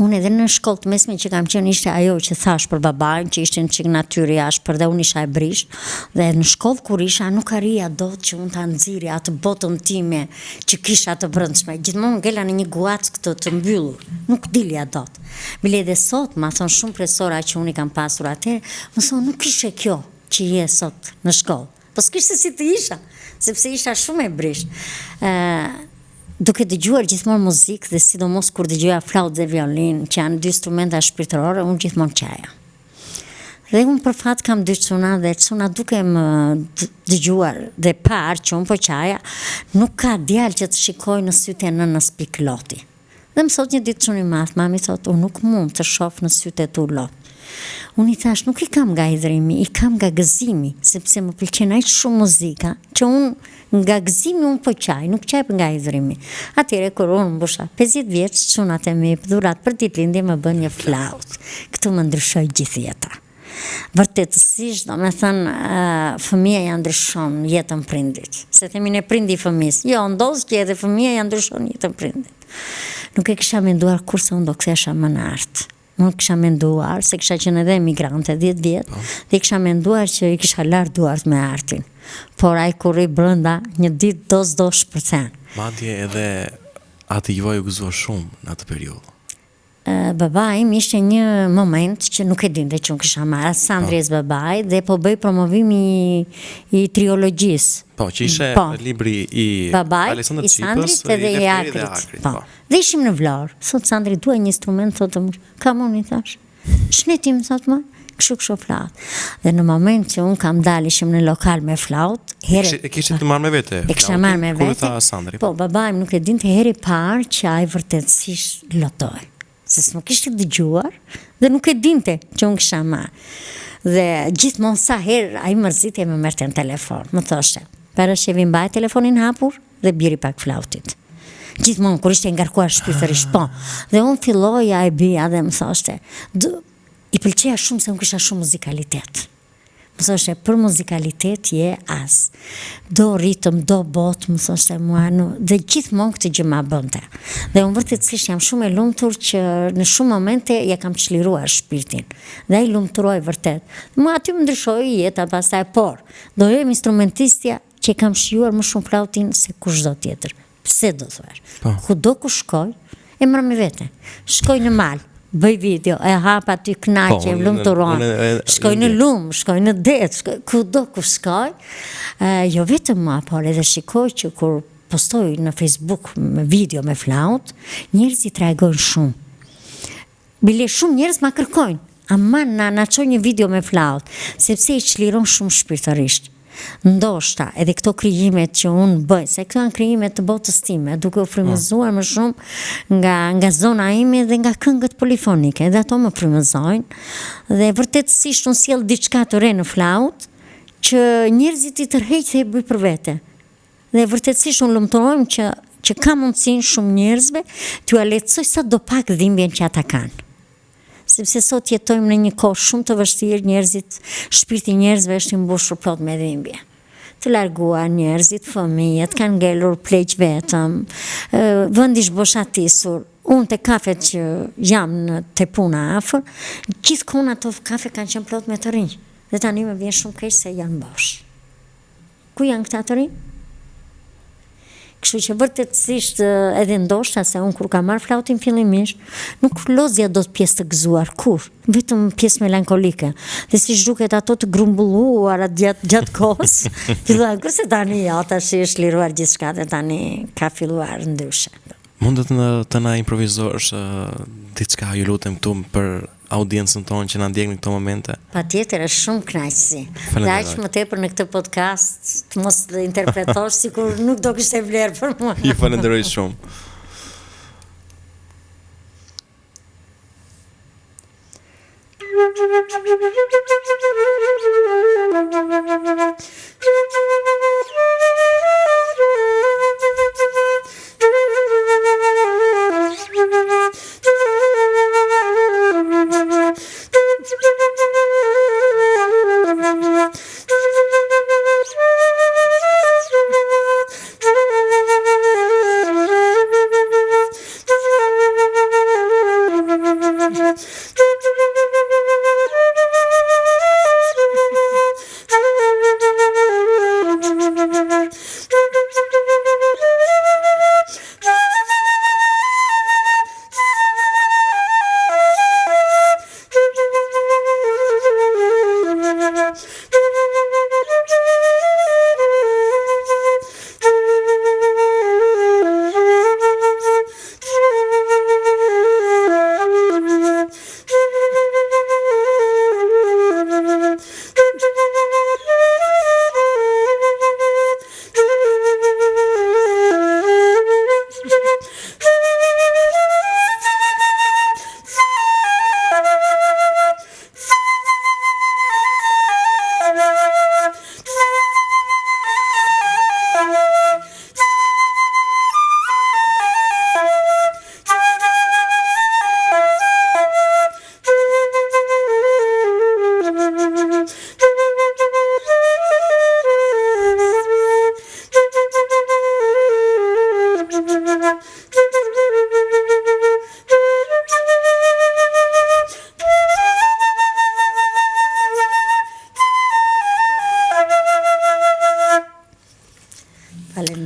Unë edhe në shkollë të mesme që kam qenë ishte ajo që thashë për babain, që ishte një çik natyrë e ashpër dhe unë isha e brishtë. Dhe në shkollë kur isha nuk arrija dot që unë ta nxirrja atë botën time që kisha të brendshme. Gjithmonë ngela në një guackë të, të mbyllur. Nuk dilja dot. Bile edhe sot ma thonë shumë profesora që unë i kam pasur atëherë, më thonë nuk ishe kjo që je sot në shkollë. Po s'kishte si të isha, sepse isha shumë e brishtë. Ë. Duke dëgjuar gjithmonë muzikë dhe sidomos kur dëgjoja flaut dhe violinë, që janë dy instrumenta shpirtërore, unë gjithmonë qaja. Dhe unë për fat kam dy çuna dhe çuna duke më dëgjuar dhe parë që unë po qaja, nuk ka djalë që të shikojë në sytë e nënës pikë loti. Dhe më thotë një ditë çuni i madh, mami thotë, unë nuk mund të shoh në sytë e tu lot. Unë i thashë, nuk i kam nga hidhërimi, i kam nga gëzimi, sepse më pëlqen aq shumë muzika, që unë nga gëzimi unë po qaj, nuk qaj nga hidhërimi. Atëherë kur unë mbusha 50 vjeç, çunat e mi dhuratë për ditëlindje më bënë një flaut. Këtu më ndryshoi gjithë jeta. Vërtetësisht, domethënë, fëmija ia ndryshon jetën prindit. Se themi ne prindi i fëmijës. Jo, ndodh që edhe fëmija ia ndryshon jetën prindit. Nuk e kisha menduar kurrë se unë do kthehesha më në art. Unë kisha menduar, se kisha qenë edhe emigrante 10 vjet, po. dhe kisha menduar që i kisha larë duart me artin. Por ai kur rri brenda, një ditë do s'do shpërthen. Madje edhe ati juaj u gëzua shumë në atë periudhë. Baba im ishte një moment që nuk e dinte që unë kisha marrë, as Sandri po. as babai dhe po bëhej promovimi i, i triologjisë. Po, që ishte po. libri i babait, Alessandro i Sandrit edhe i Akrit. Akrit po. po. Dhe ishim në Vlorë. Thotë Sandri, dua një instrument, thotë më, kam unë i thashë. Ç'ne ti më thotë më, kështu kështu flaut. Dhe në moment që unë kam dalë ishim në lokal me flaut, herë e kishte të marrë me vete. E kisha marrë me vete. Kur tha Sandri. Po, babai im nuk e dinte herë e parë që ai vërtetësisht lotoi. Se s'më kishte dëgjuar dhe nuk e dinte që unë kisha marrë. Dhe gjithmonë sa herë ai mërzitej më merrte në telefon, më thoshte, Parashqevi mbaj telefonin hapur dhe bjeri pak flautit. Gjithmonë kur ishte i ngarkuar shpirtërisht, po. Dhe unë filloja e bija dhe më thoshte, I pëlqeja shumë se unë kisha shumë muzikalitet. Më thoshte, për muzikalitet je as. Do ritëm, do botë, më thoshte mua, nu, dhe gjithmonë këtë gjë ma bënte. Dhe unë vërtetësisht jam shumë e lumtur që në shumë momente ia kam çliruar shpirtin. Dhe ai lumturohej vërtet. Mua aty më ndryshoi jeta pastaj, por do jem instrumentistja që e kam shijuar më shumë flautin se kushdo tjetër. Pse do thuash? Po. Kudo ku shkoj, e marr me vete. Shkoj në mal, bëj video, e hap aty kënaqem, po, lumturohem. Shkoj në lum, shkoj në det, shkoj kudo ku shkoj. E, jo vetëm mua, por edhe shikoj që kur postoj në Facebook me video me flaut, njerëzit reagojnë shumë. Bile shumë njerëz ma kërkojnë, aman na na ço një video me flaut, sepse i çliron shumë shpirtërisht. Ndoshta edhe këto krijimet që unë bëj, se këto janë krijime të botës time, duke u frymëzuar më shumë nga nga zona ime dhe nga këngët polifonike, edhe ato më frymëzojnë dhe vërtetësisht unë sjell diçka të re në flaut që njerëzit i tërheq dhe e bëj për vete. Dhe vërtetësisht unë lumturohem që që kam mundësinë shumë njerëzve t'jua lehtësoj sado pak dhimbjen që ata kanë. Sepse sot jetojmë në një kohë shumë të vështirë, njerëzit, shpirti i njerëzve është i mbushur plot me dhimbje. Të larguar njerëzit, fëmijët kanë ngelur pleq vetëm, vendi është boshatisur. Unë te kafet që jam në te puna afër, gjithë kohën ato kafe kanë qenë plot me të rinj. Dhe tani më vjen shumë keq se janë bosh. Ku janë këta të rinj? Kështu që vërtetësisht edhe ndoshta se unë kur kam marrë flautin fillimisht, nuk lozja dot pjesë të gëzuar kurrë, vetëm pjesë melankolike. Dhe siç duket ato të grumbulluara gjatë gjatë kohës, filluan kurse tani jo, tash është liruar gjithçka dhe tani ka filluar ndryshe. Mund të na të na improvizosh uh, diçka, ju lutem këtu për audiencën tonë që na ndjek në këto momente. Patjetër, është shumë kënaqësi. Dhe aq më tepër në këtë podcast të mos interpretosh sikur nuk do kishte vlerë për mua. Ju falenderoj shumë.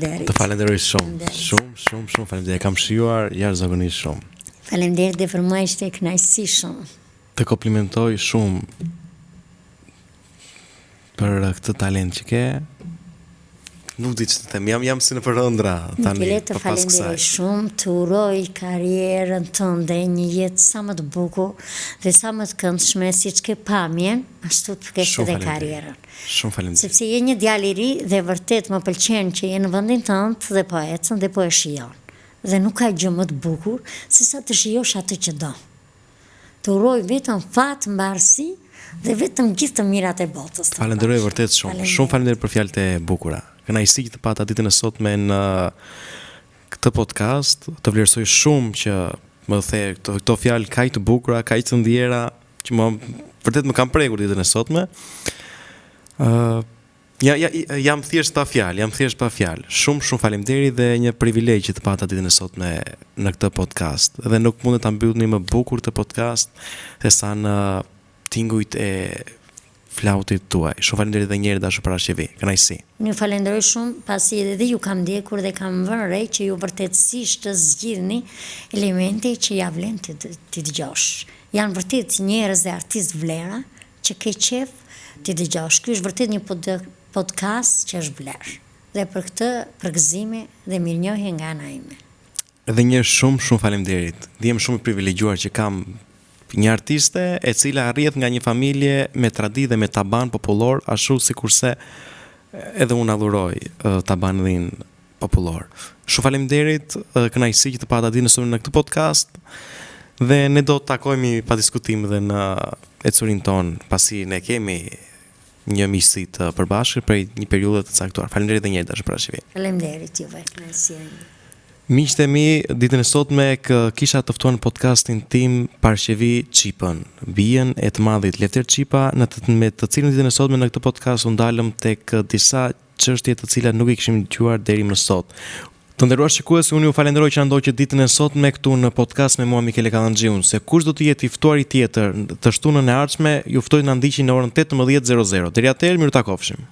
Faleminderit. Të falenderoj shumë. Shumë, shumë, shumë faleminderit. Kam shijuar jashtëzakonisht shumë. Faleminderit dhe për mua ishte kënaqësi shumë. Të komplimentoj shumë për këtë talent që ke. Nuk di ç'të them, jam jam si nëpër ëndrra tani. Mikele të falenderoj shumë, të uroj karrierën tënde, një jetë sa më të bukur dhe sa më të këndshme, siç ke pamjen, ashtu të kesh edhe karrierën. Shumë faleminderit. Sepse je një djalë i ri dhe vërtet më pëlqen që je në vendin tënd dhe po ecën dhe po e shijon. Dhe nuk ka gjë më të bukur se sa të shijosh atë që do. Të uroj vetëm fat, mbarësi dhe vetëm gjithë të mirat e botës. Të falenderoj vërtet shumë. Shumë faleminderit për fjalët e bukura. Kënaqësi që të pata ditën e sotme në këtë podcast. Të vlerësoj shumë që më the këto, këto fjalë kaq të bukura, kaq të ndjera, që më vërtet më kanë prekur ditën e sotme. Ë uh, Ja, ja, jam thjesht pa fjalë, jam thjesht pa fjalë. Shumë shumë faleminderit dhe një privilegj që të pata ditën e sotme në këtë podcast. Dhe nuk mundet ta mbyllim më bukur këtë podcast se sa në tingujt e flautit tuaj. Shumë faleminderit edhe një herë dashur Parashqevi. Kënaqësi. Unë ju falenderoj shumë, pasi edhe ju kam ndjekur dhe kam vënë re që ju vërtetësisht të zgjidhni elemente që ja vlen t'i t'i dëgjosh. Janë vërtet njerëz dhe artistë vlera që ke qejf t'i dëgjosh. Ky është vërtet një podcast që është vlerë. Dhe për këtë përgëzime dhe mirënjohje nga ana ime. Edhe një herë shumë shumë faleminderit. Ndihem shumë i privilegjuar që kam një artiste e cila rrjedh nga një familje me traditë dhe me taban popullor, ashtu sikurse edhe unë adhuroj tabanin popullor. Shumë faleminderit, kënaqësi që të pata ditën e sotme në këtë podcast dhe ne do të takohemi pa diskutim dhe në ecurinë tonë, pasi ne kemi një miqësi të përbashkët prej një periudhe të caktuar. Faleminderit edhe një herë dashur Parashqevi. Faleminderit juve, kënaqësia ime. Miqtë e mi, ditën e sotme kisha të ftuar në podcastin tim Parashqevi Çipën, bijën e të madhit Lefter Çipa, në të, me të cilën ditën e sotme në këtë podcast u ndalëm tek disa çështje të cilat nuk i kishim dëgjuar deri më sot. Të nderuar shikues, unë ju falenderoj që na ndoqët ditën e sotme këtu në podcast me mua Mikele Kallanxhiun. Se kush do të jetë i ftuari tjetër të shtunën e ardhshme, ju ftoj të na ndiqni në orën 18:00. Deri atëherë, mirutakofshim.